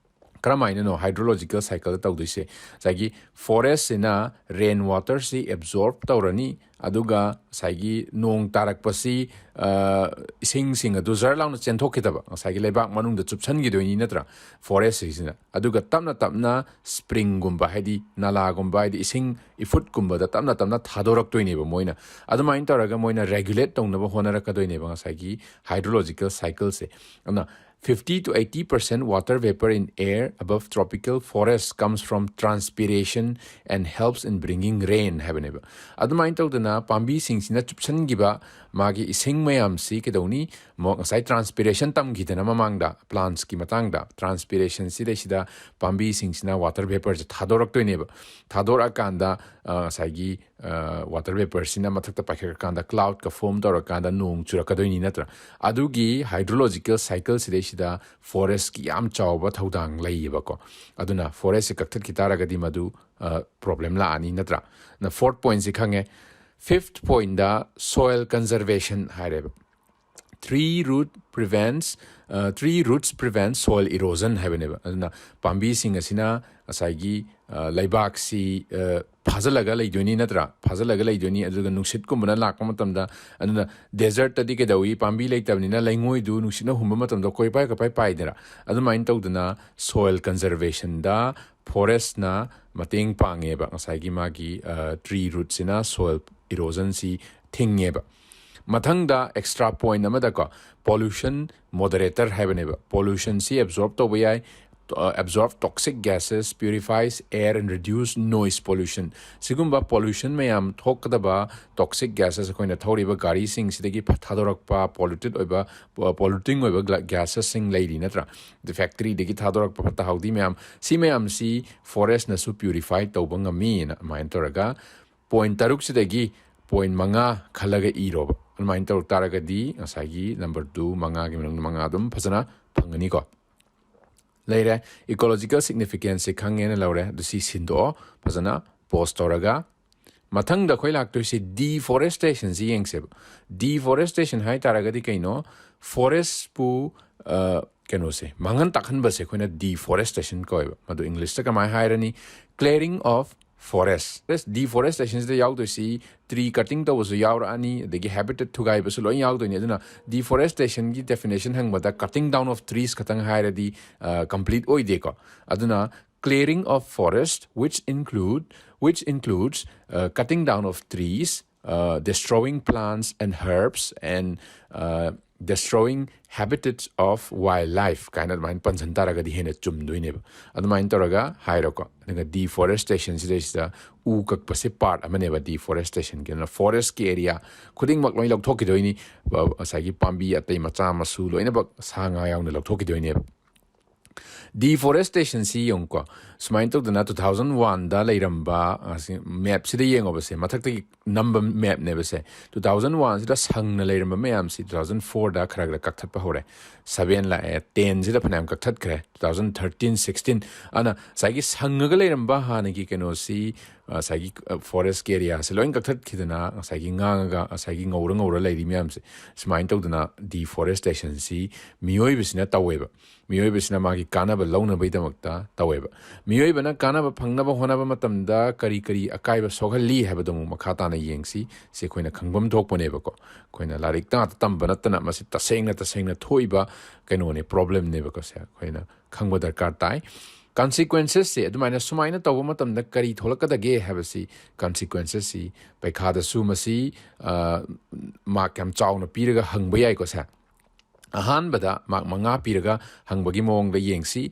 ꯀꯔꯝꯍꯥꯏꯅꯅꯣ ꯍꯥꯏꯗ꯭ꯔꯣꯂꯣꯖꯤꯀꯦꯜ ꯁꯥꯏꯀꯜ ꯇꯧꯗꯣꯏꯁꯦ? ꯉꯁꯥꯏꯒꯤ ꯐꯣꯔꯦꯁꯁꯤꯅ ꯔꯦꯟ ꯋꯥꯇꯔꯁꯤ ꯑꯦꯕꯖꯣꯔꯞ ꯇꯧꯔꯅꯤ, ꯑꯗꯨꯒ ꯉꯁꯥꯏꯒꯤ ꯅꯣꯡ ꯇꯥꯔꯛꯄꯁꯤ, ꯑ, ꯏꯁꯤꯡꯁꯤꯡ ꯑꯗꯨ ꯖꯔ ꯂꯥꯎꯅ ꯆꯦꯟꯊꯣꯛꯈꯤꯗꯕ, ꯉꯁꯥꯏꯒꯤ ꯂꯩꯕꯥꯛ ꯃꯅꯨꯡꯗ ꯆꯨꯞꯁꯟꯈꯤꯗꯣꯏꯅꯤ ꯅꯠꯇ꯭ꯔꯥ, ꯐꯣꯔꯦꯁꯁꯤꯡꯁꯤꯅ? ꯑꯗꯨꯒ ꯇꯞꯅ ꯇꯞꯅ ꯁ꯭ꯄ꯭ꯔꯤꯡꯒꯨꯝꯕ, ꯍꯥꯏꯗꯤ ꯅꯂꯥꯒꯨꯝꯕ, ꯍꯥꯏꯗꯤ ꯏꯁꯤꯡ ꯏꯐꯨꯠꯀꯨꯝꯕꯗ ꯇꯞꯅ ꯇꯞꯅ ꯊꯥꯗꯣꯔꯛꯇꯣꯏꯅꯦꯕ ꯃꯣꯏꯅ꯫ ꯑꯗꯨꯃꯥꯏꯅ ꯇꯧꯔꯒ ꯃꯣꯏꯅ ꯔꯦꯒꯨꯂꯦꯠ ꯇꯧꯅꯕ ꯍꯣꯠꯅꯔꯛꯀꯗꯣꯏꯅꯦꯕ ꯉꯁꯥꯏꯒꯤ ꯍꯥꯏꯗ꯭ꯔꯣꯂꯣꯖꯤꯀꯦꯜ ꯁꯥꯏꯀꯜꯁꯦ꯫ ꯑꯗꯨꯅ fifty to eighty percent water vapor in air above tropical forest comes from transpiration and helps in bringing rain ꯍꯥꯏꯕꯅꯦꯕ꯫ ꯑꯗꯨꯃꯥꯏꯅ ꯇꯧꯗꯅ ꯄꯥꯝꯕꯤꯁꯤꯡꯁꯤꯅ ꯆꯨꯞꯁꯟꯈꯤꯕ ꯃꯥꯒꯤ ꯏꯁꯤꯡ ꯃꯌꯥꯝꯁꯤ ꯀꯩꯗꯧꯅꯤ? ꯃꯣ-, ꯉꯁꯥꯏ ꯇ꯭ꯔꯥꯟꯁꯄꯤꯔꯦꯁꯟ ꯇꯝꯈꯤꯗꯅ ꯃꯃꯥꯡꯗ, ꯄ꯭ꯂꯥꯟꯠꯁꯀꯤ ꯃꯇꯥꯡꯗ, ꯇ꯭ꯔꯥꯟꯁꯄꯤꯔꯦꯁꯟꯁꯤꯗꯩꯁꯤꯗ ꯄꯥꯝꯕꯤꯁꯤꯡꯁꯤꯅ ꯋꯥꯇꯔ ꯚꯦꯄꯔꯁꯦ ꯊꯥꯗꯣꯔꯛꯇꯣꯏꯅꯦꯕ꯫ ꯊꯥꯗꯣꯔꯛꯑꯀꯥꯟꯗ, ꯑ, ꯉꯁꯥꯏꯒꯤ, ꯑ, ꯋꯥꯇꯔ ꯚꯦꯄꯔꯁꯤꯅ ꯃꯊꯛꯇ ꯄꯥꯏꯈꯠꯂꯀꯥꯟꯗ ꯀ꯭ꯂꯥꯎꯗꯀ ꯐꯣꯝ ꯇꯧꯔꯀꯥꯟꯗ ꯅꯣꯡ ꯆꯨꯔꯛꯀꯗꯣꯏꯅꯤ ꯅꯠꯇ꯭ꯔꯥ? ꯑꯗꯨꯒꯤ ꯍꯥꯏꯗ꯭ꯔꯣꯂꯣꯖꯤꯀꯦꯜ ꯁꯥꯏꯀꯜꯁꯤꯗꯩꯁꯤꯗ ꯐꯣꯔꯦꯁꯀꯤ ꯌꯥꯝ ꯆꯥꯎꯕ ꯊꯧꯗꯥꯡ ꯂꯩꯌꯦꯕꯀꯣ꯫ ꯑꯗꯨꯅ ꯐꯣꯔꯦꯁꯁꯦ ꯀꯛꯊꯠꯈꯤ ꯇꯥꯔꯒꯗꯤ ꯃꯗꯨ, ꯑ, ꯄ꯭ꯔꯣꯕ꯭ꯂꯦꯝ ꯂꯥꯛꯑꯅꯤ ꯅꯠꯇ꯭ꯔꯥ? ꯅ ꯐꯣꯔꯠ ꯄꯣꯏꯟꯠꯁꯤ ꯈꯪꯉꯦ꯫ ꯐꯤꯐꯠ ꯄꯣꯏꯟꯠꯇ ꯁꯣꯏꯜ ꯀꯟꯖꯔꯕꯦꯁꯟ ꯍꯥꯏꯔꯦꯕ꯫ Tree root prevents, ꯑ, tree roots prevent soil erosion ꯍꯥꯏꯕꯅꯦꯕ꯫ ꯑꯗꯨꯅ ꯄꯥꯝꯕꯤꯁꯤꯡ ꯑꯁꯤꯅ ꯉꯁꯥꯏꯒꯤ, ꯑ, ꯂꯩꯕꯥꯛꯁꯤ, ꯑ, ꯐꯥꯖꯤꯜꯂꯒ ꯂꯩꯗꯣꯏꯅꯤ ꯅꯠꯇ꯭ꯔꯥ? ꯐꯥꯖꯤꯜꯂꯒ ꯂꯩꯗꯣꯏꯅꯤ꯫ ꯑꯗꯨꯒ ꯅꯨꯡꯁꯤꯠꯀꯨꯝꯕꯅ ꯂꯥꯛꯄ ꯃꯇꯝꯗ, ꯑꯗꯨꯅ ꯗꯦꯖꯔꯠꯇꯗꯤ ꯀꯩꯗꯧꯏ? ꯄꯥꯝꯕꯤ ꯂꯩꯇꯕꯅꯤꯅ ꯂꯩꯉꯣꯏꯗꯨ ꯅꯨꯡꯁꯤꯠꯅ ꯍꯨꯝꯕ ꯃꯇꯝꯗ ꯀꯣꯏꯄꯥꯏ ꯀꯣꯏꯄꯥꯏ ꯄꯥꯏꯗꯅ꯫ ꯑꯗꯨꯃꯥꯏꯅ ꯇꯧꯗꯅ ꯁꯣꯏꯜ ꯀꯟꯖꯔꯕꯦꯁꯟꯗ ꯐꯣꯔꯦꯁꯅ ꯃꯇꯦꯡ ꯄꯥꯡꯉꯦꯕ꯫ ꯉꯁꯥꯏꯒꯤ ꯃꯥꯒꯤ, ꯑ, ꯇ꯭ꯔꯤ ꯔꯨꯠꯁꯤꯅ ꯁꯣꯏꯜ ꯏꯔꯣꯖꯟꯁꯤ ꯊꯤꯡꯉꯦꯕ꯫ ꯃꯊꯪꯗ ꯑꯦꯛꯁꯇ꯭ꯔꯥ ꯄꯣꯏꯟꯠ ꯑꯃꯗꯀꯣ, ꯄꯣꯂꯨꯁꯟ ꯃꯣꯗꯔꯦꯇꯔ ꯍꯥꯏꯕꯅꯦꯕ꯫ ꯄꯣꯂꯨꯁꯟꯁꯤ ꯑꯦꯕꯖꯣꯔꯞ ꯇꯧꯕ ꯌꯥꯏ, ꯑ, absorb toxic gases, purifies air and reduce noise pollution꯫ ꯁꯤꯒꯨꯝꯕ ꯄꯣꯂꯨꯁꯟ ꯃꯌꯥꯝ ꯊꯣꯛꯀꯗꯕ, ꯇꯣꯛꯁꯤꯛ ꯒ꯭ꯌꯥꯁꯦꯁ, ꯑꯩꯈꯣꯏꯅ ꯊꯧꯔꯤꯕ ꯒꯥꯔꯤꯁꯤꯡꯁꯤꯗꯒꯤ ꯐ-, ꯊꯥꯗꯣꯔꯛꯄ ꯄꯣꯂꯨꯇꯦꯠ ꯑꯣꯏꯕ, ꯄꯣ-, ꯄꯣꯂꯨꯇꯤꯡ ꯑꯣꯏꯕ ꯒ꯭ꯂꯥ-, ꯒ꯭ꯌꯥꯁꯦꯁꯁꯤꯡ ꯂꯩꯔꯤ ꯅꯠꯇ꯭ꯔꯥ? ꯑꯗꯩ ꯐꯦꯛꯇꯔꯤꯗꯒꯤ ꯊꯥꯗꯣꯔꯛꯄ ꯐꯠꯇ ꯍꯥꯎꯗꯤ ꯃꯌꯥꯝ, ꯁꯤ ꯃꯌꯥꯝꯁꯤ ꯐꯣꯔꯦꯁꯅꯁꯨ ꯄ꯭ꯌꯨꯔꯤꯐꯥꯏ ꯇꯧꯕ ꯉꯝꯃꯤꯅ ꯑꯗꯨꯃꯥꯏꯅ ꯇꯧꯔꯒ ꯄꯣꯏꯟꯠ ꯇꯔꯨꯛꯁꯤꯗꯒꯤ ꯄꯣꯏꯟꯠ ꯃꯉꯥ ꯈꯜꯂꯒ ꯏꯔꯣꯕ꯫ ꯑꯗꯨꯃꯥꯏꯅ ꯇꯧꯔꯛ ꯇꯥꯔꯒꯗꯤ ꯉꯁꯥꯏꯒꯤ ꯅꯝꯕꯔ ꯇꯨ, ꯃꯉꯥꯒꯤ ꯃꯅꯨꯡꯗ ꯃꯉꯥ ꯑꯗꯨꯝ ꯐꯖꯅ ꯐꯪꯒꯅꯤꯀꯣ꯫ ꯂꯩꯔꯦ꯫ ꯏꯀꯣꯂꯣꯖꯤꯀꯦꯜ ꯁꯤꯒꯅꯤꯐꯤꯀꯦꯟꯁꯁꯦ ꯈꯪꯉꯦꯅ ꯂꯧꯔꯦ꯫ ꯑꯗꯨ ꯁꯤ ꯁꯤꯟꯗꯣꯛꯑꯣ ꯐꯖꯅ ꯄꯣꯁ ꯇꯧꯔꯒ꯫ ꯃꯊꯪꯗ ꯑꯩꯈꯣꯏ ꯂꯥꯛꯇꯣꯏꯁꯤ ꯗꯤꯐꯣꯔꯦꯁꯇꯦꯁꯟꯁꯤ ꯌꯦꯡꯁꯦꯕ꯫ ꯗꯤꯐꯣꯔꯦꯁꯇꯦꯁꯟ ꯍꯥꯏ ꯇꯥꯔꯒꯗꯤ ꯀꯩꯅꯣ? ꯐꯣꯔꯦꯁꯄꯨ, ꯑ, ꯀꯩꯅꯣꯁꯦ, ꯃꯥꯡꯍꯟ ꯇꯥꯛꯍꯟꯕꯁꯦ ꯑꯩꯈꯣꯏꯅ deforestation ꯀꯧꯋꯦꯕ꯫ ꯃꯗꯨ English ꯇ ꯀꯃꯥꯏꯅ ꯍꯥꯏꯔꯅꯤ? Clearing of forest꯫ Deforestation ꯁꯤꯗ ꯌꯥꯎꯗꯣꯏꯁꯤ tree cutting ꯇꯧꯕꯁꯨ ꯌꯥꯎꯔꯛꯑꯅꯤ, ꯑꯗꯒꯤ habitat ꯊꯨꯒꯥꯏꯕꯁꯨ ꯂꯣꯏ ꯌꯥꯎꯗꯣꯏꯅꯤ꯫ ꯑꯗꯨꯅ deforestation ꯒꯤ definition ꯍꯪꯕꯗ cutting down of trees ꯈꯛꯇꯪ ꯍꯥꯏꯔꯗꯤ complete ꯑꯣꯏꯗꯦꯀꯣ꯫ ꯑꯗꯨꯅ clearing of forest, which include which includes uh, cutting down of trees, uh, destroying plants and herbs, and uh, destroying habitats of wildlife ꯀꯥꯏꯅ ꯑꯗꯨꯃꯥꯏꯅ ꯄꯟꯁꯤꯟ ꯇꯥꯔꯒꯗꯤ ꯍꯦꯟꯅ ꯆꯨꯝꯗꯣꯏꯅꯦꯕ꯫ ꯑꯗꯨꯃꯥꯏꯅ ꯇꯧꯔꯒ ꯍꯥꯏꯔꯣꯀꯣ꯫ ꯑꯗꯨꯒ deforestation ꯁꯤꯗꯩꯁꯤꯗ ꯎ ꯀꯛꯄꯁꯦ part ꯑꯃꯅꯦꯕ deforestation ꯒꯤ꯫ ꯑꯗꯨꯅ forest ꯀꯤ area ꯈꯨꯗꯤꯡꯃꯛ ꯂꯣꯏ ꯂꯧꯊꯣꯛꯈꯤꯗꯣꯏꯅꯤ꯫ ꯉꯁꯥꯏꯒꯤ ꯄꯥꯝꯕꯤ ꯑꯇꯩ ꯃꯆꯥ ꯃꯁꯨ ꯂꯣꯏꯅꯃꯛ, ꯁꯥ ꯉꯥ ꯌꯥꯎꯅ ꯂꯧꯊꯣꯛꯈꯤꯗꯣꯏꯅꯦꯕ꯫ Deforestation ꯁꯤ ꯌꯦꯡꯉꯨꯀꯣ, ꯁꯨꯃꯥꯏꯅ ꯇꯧꯗꯅ two thousand one ꯗ ꯂꯩꯔꯝꯕ, map ꯁꯤꯗ ꯌꯦꯡꯉꯣꯕꯁꯦ, ꯃꯊꯛꯇꯒꯤ ꯅꯝꯕ map ꯅꯦꯕꯁꯦ꯫ Two thousand one ꯁꯤꯗ ꯁꯪꯅ ꯂꯩꯔꯝꯕ ꯃꯌꯥꯝꯁꯤ two thousand four ꯗ ꯈꯔ ꯈꯔ ꯀꯛꯊꯠꯄ ꯍꯧꯔꯦ꯫ Seven ꯂꯥꯛꯑꯦ, ten ꯁꯤꯗ ꯐꯅꯌꯥꯝ ꯀꯛꯊꯠꯈ꯭ꯔꯦ, two thousand thirteen, sixteen꯫ ꯑꯗꯨꯅ ꯉꯁꯥꯏꯒꯤ ꯁꯪꯉꯒ ꯂꯩꯔꯝꯕ ꯍꯥꯟꯅꯒꯤ ꯀꯩꯅꯣꯁꯤ, ꯉꯁꯥꯏꯒꯤ forest area ꯁꯤ ꯂꯣꯏ ꯀꯛꯊꯠꯈꯤꯗꯅ, ꯉꯁꯥꯏꯒꯤ ꯉꯥꯡꯉꯒ ꯉꯁꯥꯏꯒꯤ ꯉꯧꯔ ꯉꯧꯔ ꯂꯩꯔꯤ ꯃꯌꯥꯝꯁꯦ, ꯁꯨꯃꯥꯏꯅ ꯇꯧꯗꯅ deforestation ꯁꯤ ꯃꯤꯑꯣꯏꯕꯁꯤꯅ ꯇꯧꯋꯦꯕ꯫ ꯃꯤꯑꯣꯏꯕꯁꯤꯅ ꯃꯥꯒꯤ ꯀꯥꯟꯅꯕ ꯂꯧꯅꯕꯒꯤꯗꯃꯛꯇ ꯇꯧꯋꯦꯕ꯫ ꯃꯤꯑꯣꯏꯕꯅ ꯀꯥꯟꯅꯕ ꯐꯪꯅꯕ ꯍꯣꯠꯅꯕ ꯃꯇꯝꯗ ꯀꯔꯤ ꯀꯔꯤ ꯑꯀꯥꯏꯕ ꯁꯣꯛꯍꯜꯂꯤ ꯍꯥꯏꯕꯗꯣ ꯑꯃꯨꯛ ꯃꯈꯥ ꯇꯥꯅ ꯌꯦꯡꯁꯤ꯫ ꯁꯤ ꯑꯩꯈꯣꯏꯅ ꯈꯪꯐꯝ ꯊꯣꯛꯄꯅꯦꯕꯀꯣ꯫ ꯑꯩꯈꯣꯏꯅ ꯂꯥꯏꯔꯤꯛ ꯉꯥꯛꯇ ꯇꯝꯕ ꯅꯠꯇꯅ ꯃꯁꯤ ꯇꯁꯦꯡꯅ ꯇꯁꯦꯡꯅ ꯊꯣꯛꯏꯕ ꯀꯩꯅꯣꯅꯦ, problem ꯅꯦꯕꯀꯣ꯫ ꯁꯦ ꯑꯩꯈꯣꯏꯅ ꯈꯪꯕ ꯗꯔꯀꯥꯔ ꯇꯥꯏ꯫ Consequences ꯁꯦ ꯑꯗꯨꯃꯥꯏꯅ, ꯁꯨꯃꯥꯏꯅ ꯇꯧꯕ ꯃꯇꯝꯗ ꯀꯔꯤ ꯊꯣꯛꯂꯛꯀꯗꯒꯦ ꯍꯥꯏꯕꯁꯤ, consequences ꯁꯤ ꯄꯩꯈꯥꯗꯁꯨ ꯃꯁꯤ mark ꯌꯥꯝ ꯆꯥꯎꯅ ꯄꯤꯔꯒ ꯍꯪꯕ ꯌꯥꯏꯀꯣ꯫ ꯁꯦ ꯑꯍꯥꯟꯕꯗ mark ꯃꯉꯥ ꯄꯤꯔꯒ ꯍꯪꯕꯒꯤ ꯃꯑꯣꯡꯗ ꯌꯦꯡꯁꯤ꯫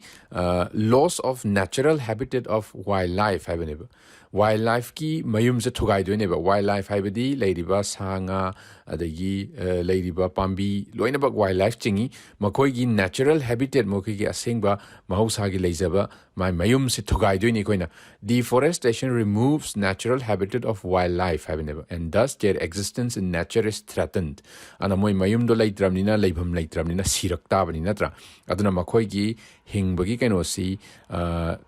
Loss of natural habitat of wildlife ꯍꯥꯏꯕꯅꯦꯕ꯫ Wildlife ꯀꯤ ꯃꯌꯨꯝꯁꯦ ꯊꯨꯒꯥꯏꯗꯣꯏꯅꯦꯕ꯫ Wildlife ꯍꯥꯏꯕꯗꯤ ꯂꯩꯔꯤꯕ ꯁꯥ ꯉꯥ, ꯑꯗꯒꯤ ꯂꯩꯔꯤꯕ ꯄꯥꯝꯕꯤ, ꯂꯣꯏꯅꯃꯛ wildlife ꯆꯤꯡꯏ꯫ ꯃꯈꯣꯏꯒꯤ natural habitat, ꯃꯈꯣꯏꯒꯤ ꯑꯁꯦꯡꯕ ꯃꯍꯧꯁꯥꯒꯤ ꯂꯩꯖꯕ, ꯃꯥꯏ ꯃꯌꯨꯝꯁꯦ ꯊꯨꯒꯥꯏꯗꯣꯏꯅꯤ ꯑꯩꯈꯣꯏꯅ꯫ Deforestation removes natural habitat of wildlife ꯍꯥꯏꯕꯅꯦꯕ, and thus their existence in nature is threatened꯫ ꯑꯗꯨꯅ ꯃꯣꯏ ꯃꯌꯨꯝꯗꯣ ꯂꯩꯇ꯭ꯔꯕꯅꯤꯅ, ꯂꯩꯐꯝ ꯂꯩꯇ꯭ꯔꯕꯅꯤꯅ ꯁꯤꯔꯛ ꯇꯥꯕꯅꯤ, ꯅꯠꯇ꯭ꯔꯥ? ꯑꯗꯨꯅ ꯃꯈꯣꯏꯒꯤ ꯍꯤꯡꯕꯒꯤ ꯀꯩꯅꯣꯁꯤ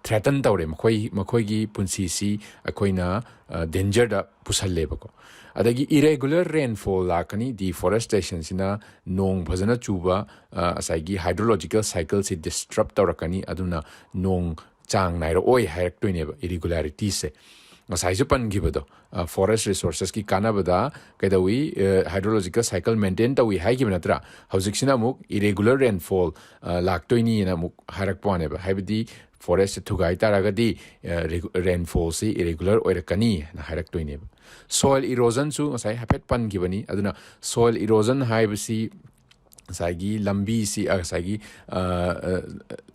threaten ꯇꯧꯔꯦ, ꯃꯈꯣꯏ, ꯃꯈꯣꯏꯒꯤ ꯄꯨꯟꯁꯤꯁꯤ ꯑꯩꯈꯣꯏꯅ ꯗꯦꯟꯖꯔꯗ ꯄꯨꯁꯜꯂꯦꯕꯀꯣ꯫ ꯑꯗꯒꯤ ꯏꯔꯦꯒꯨꯂꯔ ꯔꯦꯟꯐꯣꯜ ꯂꯥꯛꯀꯅꯤ꯫ ꯗꯤꯐꯣꯔꯦꯁꯇꯦꯁꯟꯁꯤꯅ ꯅꯣꯡ ꯐꯖꯅ ꯆꯨꯕ, ꯑ, ꯉꯁꯥꯏꯒꯤ ꯍꯥꯏꯗ꯭ꯔꯣꯂꯣꯖꯤꯀꯦꯜ ꯁꯥꯏꯀꯜꯁꯤ ꯗꯤꯁꯇ꯭ꯔꯕ ꯇꯧꯔꯛꯀꯅꯤ꯫ ꯑꯗꯨꯅ ꯅꯣꯡ ꯆꯥꯡ ꯅꯥꯏꯔꯛꯑꯣꯏ ꯍꯥꯏꯔꯛꯇꯣꯏꯅꯦꯕ ꯏꯔꯤꯒꯨꯂꯥꯔꯤꯇꯤꯁꯦ꯫ ꯉꯁꯥꯏꯁꯨ ꯄꯟꯈꯤꯕꯗꯣ, ꯐꯣꯔꯦꯁ ꯔꯤꯁꯣꯔꯁꯦꯁꯀꯤ ꯀꯥꯟꯅꯕꯗ ꯀꯩꯗꯧꯏ? ꯍꯥꯏꯗ꯭ꯔꯣꯂꯣꯖꯤꯀꯦꯜ ꯁꯥꯏꯀꯜ ꯃꯦꯟꯇꯦꯟ ꯇꯧꯏ ꯍꯥꯏꯈꯤꯕ ꯅꯠꯇ꯭ꯔꯥ? ꯍꯧꯖꯤꯛꯁꯤꯅ ꯑꯃꯨꯛ ꯏꯔꯦꯒꯨꯂꯔ ꯔꯦꯟꯐꯣꯜ ꯂꯥꯛꯇꯣꯏꯅꯤꯅ ꯑꯃꯨꯛ ꯍꯥꯏꯔꯛꯄ ꯋꯥꯅꯦꯕ꯫ ꯍꯥꯏꯕꯗꯤ ꯐꯣꯔꯦꯁꯁꯦ ꯊꯨꯒꯥꯏ ꯇꯥꯔꯒꯗꯤ ꯔꯦꯟꯐꯣꯜꯁꯤ ꯏꯔꯦꯒꯨꯂꯔ ꯑꯣꯏꯔꯛꯀꯅꯤ ꯍꯥꯏꯅ ꯍꯥꯏꯔꯛꯇꯣꯏꯅꯦꯕ꯫ ꯁꯣꯏꯜ ꯏꯔꯣꯖꯟꯁꯨ ꯉꯁꯥꯏ ꯍꯥꯏꯐꯦꯠ ꯄꯟꯈꯤꯕꯅꯤ꯫ ꯑꯗꯨꯅ ꯁꯣꯏꯜ ꯏꯔꯣꯖꯟ ꯍꯥꯏꯕꯁꯤ ꯉꯁꯥꯏꯒꯤ ꯂꯝꯕꯤꯁꯤ, ꯑ, ꯉꯁꯥꯏꯒꯤ, ꯑ, ꯑ,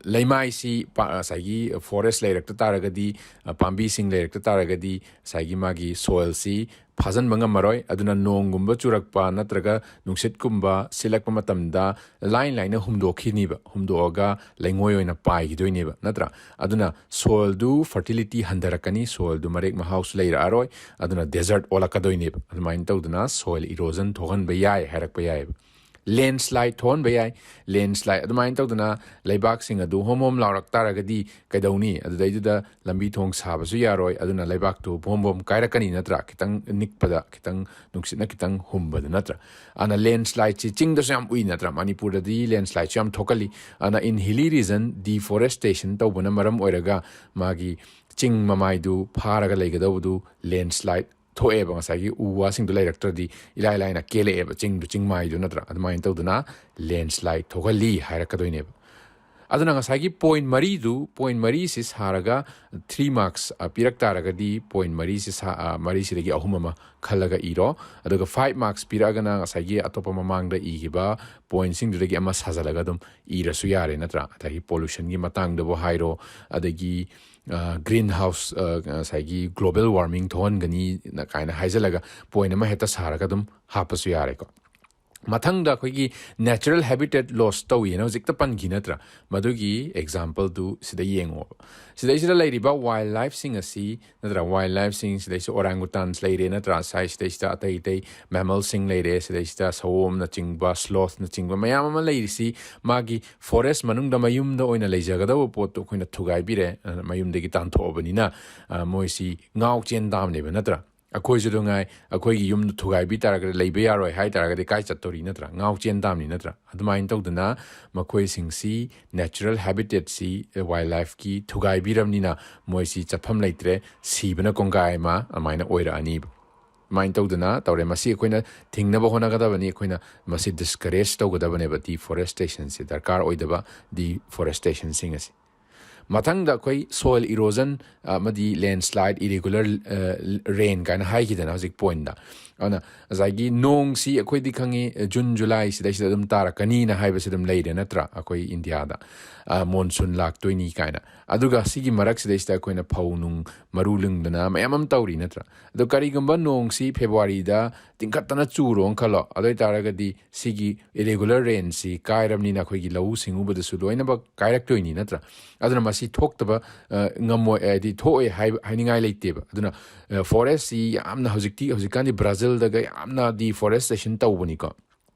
ꯂꯩꯃꯥꯏꯁꯤ ꯄꯥ-, ꯉꯁꯥꯏꯒꯤ ꯐꯣꯔꯦꯁ ꯂꯩꯔꯛꯇ ꯇꯥꯔꯒꯗꯤ, ꯑ, ꯄꯥꯝꯕꯤꯁꯤꯡ ꯂꯩꯔꯛꯇ ꯇꯥꯔꯒꯗꯤ, ꯉꯁꯥꯏꯒꯤ ꯃꯥꯒꯤ ꯁꯣꯏꯜꯁꯤ ꯐꯥꯖꯤꯟꯕ ꯉꯝꯃꯔꯣꯏ꯫ ꯑꯗꯨꯅ ꯅꯣꯡꯒꯨꯝꯕ ꯆꯨꯔꯛꯄ ꯅꯠꯇ꯭ꯔꯒ ꯅꯨꯡꯁꯤꯠꯀꯨꯝꯕ ꯁꯤꯠꯂꯛꯄ ꯃꯇꯝꯗ ꯂꯥꯏꯟ ꯂꯥꯏꯅ ꯍꯨꯝꯗꯣꯛꯈꯤꯅꯤꯕ, ꯍꯨꯝꯗꯣꯛꯑꯒ ꯂꯩꯉꯣꯏ ꯑꯣꯏꯅ ꯄꯥꯏꯈꯤꯗꯣꯏꯅꯦꯕ, ꯅꯠꯇ꯭ꯔꯥ? ꯑꯗꯨꯅ ꯁꯣꯏꯜꯗꯨ ꯐꯔꯇꯤꯂꯤꯇꯤ ꯍꯟꯊꯔꯛꯀꯅꯤ, ꯁꯣꯏꯜꯗꯨ ꯃꯔꯦꯛ ꯃꯍꯥꯎꯁꯨ ꯂꯩꯔꯛꯑꯔꯣꯏ꯫ ꯑꯗꯨꯅ ꯗꯦꯖꯔꯠ ꯑꯣꯜꯂꯛꯀꯗꯣꯏꯅꯦꯕ꯫ ꯑꯗꯨꯃꯥꯏꯅ ꯇꯧꯗꯅ ꯁꯣꯏꯜ ꯏꯔꯣꯖꯟ ꯊꯣꯛꯍꯟꯕ ꯌꯥꯏ ꯍꯥꯏꯔꯛꯄ ꯌꯥꯏꯑꯕ꯫ ꯂꯦꯟꯁ꯭ꯂꯥꯏꯠ ꯊꯣꯛꯍꯟꯕ ꯌꯥꯏ꯫ ꯂꯦꯟꯁ꯭ꯂꯥꯏꯠ ꯑꯗꯨꯃꯥꯏꯅ ꯇꯧꯗꯅ ꯂꯩꯕꯥꯛꯁꯤꯡ ꯑꯗꯨ ꯍꯣꯝ ꯍꯣꯝ ꯂꯥꯎꯔꯛ ꯇꯥꯔꯒꯗꯤ ꯀꯩꯗꯧꯅꯤ? ꯑꯗꯨꯗꯩꯗꯨꯗ ꯂꯝꯕꯤ ꯊꯣꯡ ꯁꯥꯕꯁꯨ ꯌꯥꯔꯣꯏ꯫ ꯑꯗꯨꯅ ꯂꯩꯕꯥꯛꯇꯨ ꯕꯣꯝ ꯕꯣꯝ ꯀꯥꯏꯔꯛꯀꯅꯤ, ꯅꯠꯇ꯭ꯔꯥ? ꯈꯤꯇꯪ ꯅꯤꯛꯄꯗ, ꯈꯤꯇꯪ ꯅꯨꯡꯁꯤꯠꯅ ꯈꯤꯇꯪ ꯍꯨꯝꯕꯗ, ꯅꯠꯇ꯭ꯔꯥ? ꯑꯗꯨꯅ ꯂꯦꯟꯁ꯭ꯂꯥꯏꯠꯁꯤ ꯆꯤꯡꯗꯁꯨ ꯌꯥꯝ ꯎꯏ, ꯅꯠꯇ꯭ꯔꯥ? ꯃꯅꯤꯄꯨꯔꯗꯗꯤ ꯂꯦꯟꯁ꯭ꯂꯥꯏꯠꯁꯨ ꯌꯥꯝ ꯊꯣꯛꯀꯜꯂꯤ꯫ ꯑꯗꯨꯅ in hilly region deforestation ꯇꯧꯕꯅ ꯃꯔꯝ ꯑꯣꯏꯔꯒ ꯃꯥꯒꯤ ꯆꯤꯡ ꯃꯃꯥꯏꯗꯨ ꯐꯥꯔꯒ ꯂꯩꯒꯗꯧꯕꯗꯨ ꯂꯦꯟꯁ꯭ꯂꯥꯏꯠ ꯊꯣꯛꯑꯦꯕ꯫ ꯉꯁꯥꯏꯒꯤ ꯎ ꯋꯥꯁꯤꯡꯗꯨ ꯂꯩꯔꯛꯇ꯭ꯔꯗꯤ ꯏꯂꯥꯏ ꯂꯥꯏꯅ ꯀꯦꯜꯂꯛꯑꯦꯕ ꯆꯤꯡꯗꯨ, ꯆꯤꯡ ꯃꯥꯏꯗꯨ, ꯅꯠꯇ꯭ꯔꯥ? ꯑꯗꯨꯃꯥꯏꯅ ꯇꯧꯗꯅ ꯂꯦꯟꯁ꯭ꯂꯥꯏꯠ ꯊꯣꯛꯍꯜꯂꯤ ꯍꯥꯏꯔꯛꯀꯗꯣꯏꯅꯦꯕ꯫ ꯑꯗꯨꯅ ꯉꯁꯥꯏꯒꯤ ꯄꯣꯏꯟ ꯃꯔꯤꯗꯨ, ꯄꯣꯏꯟ ꯃꯔꯤꯁꯤ ꯁꯥꯔꯒ ꯊ꯭ꯔꯤ ꯃꯥꯔꯛꯁ ꯄꯤꯔꯛ ꯇꯥꯔꯒꯗꯤ ꯄꯣꯏꯟ ꯃꯔꯤꯁꯤ ꯁꯥ-, ꯑ, ꯃꯔꯤꯁꯤꯗꯒꯤ ꯑꯍꯨꯝ ꯑꯃ ꯈꯜꯂꯒ ꯏꯔꯣ꯫ ꯑꯗꯨꯒ ꯐꯥꯏꯚ ꯃꯥꯔꯛꯁ ꯄꯤꯔꯛꯑꯒꯅ ꯉꯁꯥꯏꯒꯤ ꯑꯇꯣꯞꯄ ꯃꯃꯥꯡꯗ ꯏꯈꯤꯕ ꯄꯣꯏꯟꯁꯤꯡꯗꯨꯗꯒꯤ ꯑꯃ ꯁꯥꯖꯜꯂꯒ ꯑꯗꯨꯝ ꯏꯔꯁꯨ ꯌꯥꯔꯦ, ꯅꯠꯇ꯭ꯔꯥ? ꯑꯗꯒꯤ ꯄꯣꯂꯨꯁꯟꯒꯤ ꯃꯇꯥꯡꯗꯕꯨ ꯍꯥꯏꯔꯣ, ꯑꯗꯒꯤ, ꯑ, ꯒ꯭ꯔꯤꯟ ꯍꯥꯎꯁ, ꯑ, ꯉꯁꯥꯏꯒꯤ ꯒ꯭ꯂꯣꯕꯦꯜ ꯋꯥꯔꯃꯤꯡ ꯊꯣꯛꯍꯟꯒꯅꯤꯅ ꯀꯥꯏꯅ ꯍꯥꯏꯖꯜꯂꯒ ꯄꯣꯏꯟ ꯑꯃ ꯍꯦꯛꯇ ꯁꯥꯔꯒ ꯑꯗꯨꯝ ꯍꯥꯞꯄꯁꯨ ꯌꯥꯔꯦꯀꯣ꯫ ꯃꯊꯪꯗ ꯑꯩꯈꯣꯏꯒꯤ natural habitat loss ꯇꯧꯏꯅ ꯍꯧꯖꯤꯛꯇ ꯄꯟꯈꯤ ꯅꯠꯇ꯭ꯔꯥ? ꯃꯗꯨꯒꯤ exampleꯗꯨ ꯁꯤꯗ ꯌꯦꯡꯉꯣꯕ꯫ ꯁꯤꯗꯩꯁꯤꯗ ꯂꯩꯔꯤꯕ wild lifeꯁꯤꯡ ꯑꯁꯤ ꯅꯠꯇ꯭ꯔꯥ, wild lifeꯁꯤꯡ ꯁꯤꯗꯩꯁꯤꯗ orangutans ꯂꯩꯔꯦ ꯅꯠꯇ꯭ꯔꯥ? ꯁꯥꯏ ꯁꯤꯗꯩꯁꯤꯗ ꯑꯇꯩ ꯑꯇꯩ mammalꯁꯤꯡ ꯂꯩꯔꯦ, ꯁꯤꯗꯩꯁꯤꯗ ꯁꯑꯣꯝꯅꯆꯤꯡꯕ, slothꯅꯆꯤꯡꯕ ꯃꯌꯥꯝ ꯑꯃ ꯂꯩꯔꯤꯁꯤ ꯃꯥꯒꯤ forest ꯃꯅꯨꯡꯗ ꯃꯌꯨꯝꯗ ꯑꯣꯏꯅ ꯂꯩꯖꯒꯗꯕ ꯄꯣꯠꯇꯣ ꯑꯩꯈꯣꯏꯅ ꯊꯨꯒꯥꯏꯕꯤꯔꯦ, ꯑ, ꯃꯌꯨꯝꯗꯒꯤ ꯇꯥꯟꯊꯣꯛꯑꯕꯅꯤꯅ, ꯑ, ꯃꯣꯏꯁꯤ ꯉꯥꯎ ꯆꯦꯟ ꯇꯥꯕꯅꯦꯕ ꯅꯠꯇ꯭ꯔꯥ? ꯑꯩꯈꯣꯏꯁꯨ ꯑꯗꯨ ꯉꯥꯏ, ꯑꯩꯈꯣꯏꯒꯤ ꯌꯨꯝꯗ ꯊꯨꯒꯥꯏꯕꯤ ꯇꯥꯔꯒꯗꯤ, ꯂꯩꯕ ꯌꯥꯔꯣꯏ ꯍꯥꯏ ꯇꯥꯔꯒꯗꯤ ꯀꯥꯏ ꯆꯠꯇꯧꯔꯤ ꯅꯠꯇ꯭ꯔꯥ? ꯉꯥꯎ ꯆꯦꯟ ꯇꯥꯕꯅꯤ ꯅꯠꯇ꯭ꯔꯥ? ꯑꯗꯨꯃꯥꯏꯅ ꯇꯧꯗꯅ ꯃꯈꯣꯏꯁꯤꯡꯁꯤ natural habitatꯁꯤ, wild lifeꯀꯤ ꯊꯨꯒꯥꯏꯕꯤꯔꯕꯅꯤꯅ ꯃꯣꯏꯁꯤ ꯆꯠꯐꯝ ꯂꯩꯇ꯭ꯔꯦ, ꯁꯤꯕꯅ ꯀꯣꯡꯒꯥꯏ ꯑꯃ ꯑꯗꯨꯃꯥꯏꯅ ꯑꯣꯏꯔꯛꯑꯅꯤꯕ꯫ ꯑꯗꯨꯃꯥꯏꯅ ꯇꯧꯗꯅ ꯇꯧꯔꯦ꯫ ꯃꯁꯤ ꯑꯩꯈꯣꯏꯅ ꯊꯤꯡꯅꯕ ꯍꯣꯠꯅꯒꯗꯕꯅꯤ꯫ ꯑꯩꯈꯣꯏꯅ ꯃꯁꯤ discourage ꯇꯧꯒꯗꯕꯅꯦꯕ, deforestationꯁꯦ, ꯗꯔꯀꯥꯔ ꯑꯣꯏꯗꯕ deforestationꯁꯤꯡ ꯑꯁꯤ꯫ ꯃꯊꯪꯗ ꯑꯩꯈꯣꯏ soil erosion ꯑꯃꯗꯤ landslide, irregular, ꯑ, rain ꯀꯥꯏꯅ ꯍꯥꯏꯈꯤꯗꯅ ꯍꯧꯖꯤꯛ pointꯇ꯫ ꯑꯗꯨꯅ ꯉꯁꯥꯏꯒꯤ ꯅꯣꯡꯁꯤ ꯑꯩꯈꯣꯏꯗꯤ ꯈꯪꯉꯤ, ꯑ, ꯖꯨꯟ ꯖꯨꯂꯥꯏ ꯁꯤꯗꯩꯁꯤꯗ ꯑꯗꯨꯝ ꯇꯥꯔꯛꯀꯅꯤꯅ ꯍꯥꯏꯕꯁꯤ ꯑꯗꯨꯝ ꯂꯩꯔꯦ ꯅꯠꯇ꯭ꯔꯥ? ꯑꯩꯈꯣꯏ ꯏꯟꯗꯤꯌꯥꯗ, ꯑ, monsoon ꯂꯥꯛꯇꯣꯏꯅꯤ ꯀꯥꯏꯅ꯫ ꯑꯗꯨꯒ ꯁꯤꯒꯤ ꯃꯔꯛꯁꯤꯗꯩꯁꯤꯗ ꯑꯩꯈꯣꯏꯅ ꯐꯧ ꯅꯨꯡ ꯃꯔꯨ ꯂꯤꯡꯗꯅ ꯃꯌꯥꯝ ꯑꯃ ꯇꯧꯔꯤ ꯅꯠꯇ꯭ꯔꯥ? ꯑꯗꯣ ꯀꯔꯤꯒꯨꯝꯕ ꯅꯣꯡꯁꯤ ꯐꯦꯕꯋꯥꯔꯤꯗ ꯇꯤꯡꯈꯠꯇꯅ ꯆꯨꯔꯣꯅ ꯈꯜꯂꯣ꯫ ꯑꯗꯨ ꯑꯣꯏꯇꯥꯔꯒꯗꯤ ꯁꯤꯒꯤ irregular rainꯁꯤ ꯀꯥꯏꯔꯕꯅꯤꯅ ꯑꯩꯈꯣꯏꯒꯤ ꯂꯧꯎ ꯁꯤꯡꯎꯕꯗꯁꯨ ꯂꯣꯏꯅꯃꯛ ꯀꯥꯏꯔꯛꯇꯣꯏꯅꯤ ꯅꯠꯇ꯭ꯔꯥ? ꯑꯗꯨꯅ ꯃꯁꯤ ꯊꯣꯛꯇꯕ, ꯑ, ꯉꯝꯃꯣꯏ, ꯍꯥꯏꯗꯤ ꯊꯣꯛꯑꯣꯏ ꯍꯥꯏꯕ, ꯍꯥꯏꯅꯤꯡꯉꯥꯏ ꯂꯩꯇꯦꯕ꯫ ꯑꯗꯨꯅ, ꯑ, forestꯁꯤ ꯌꯥꯝꯅ ꯍꯧꯖꯤꯛꯇꯤ, ꯍꯧꯖꯤꯛꯀꯥꯟꯗꯤ ꯕ꯭ꯔꯥꯖꯤꯜꯗꯒ ꯌꯥꯝꯅ deforestation ꯇꯧꯕꯅꯤꯀꯣ꯫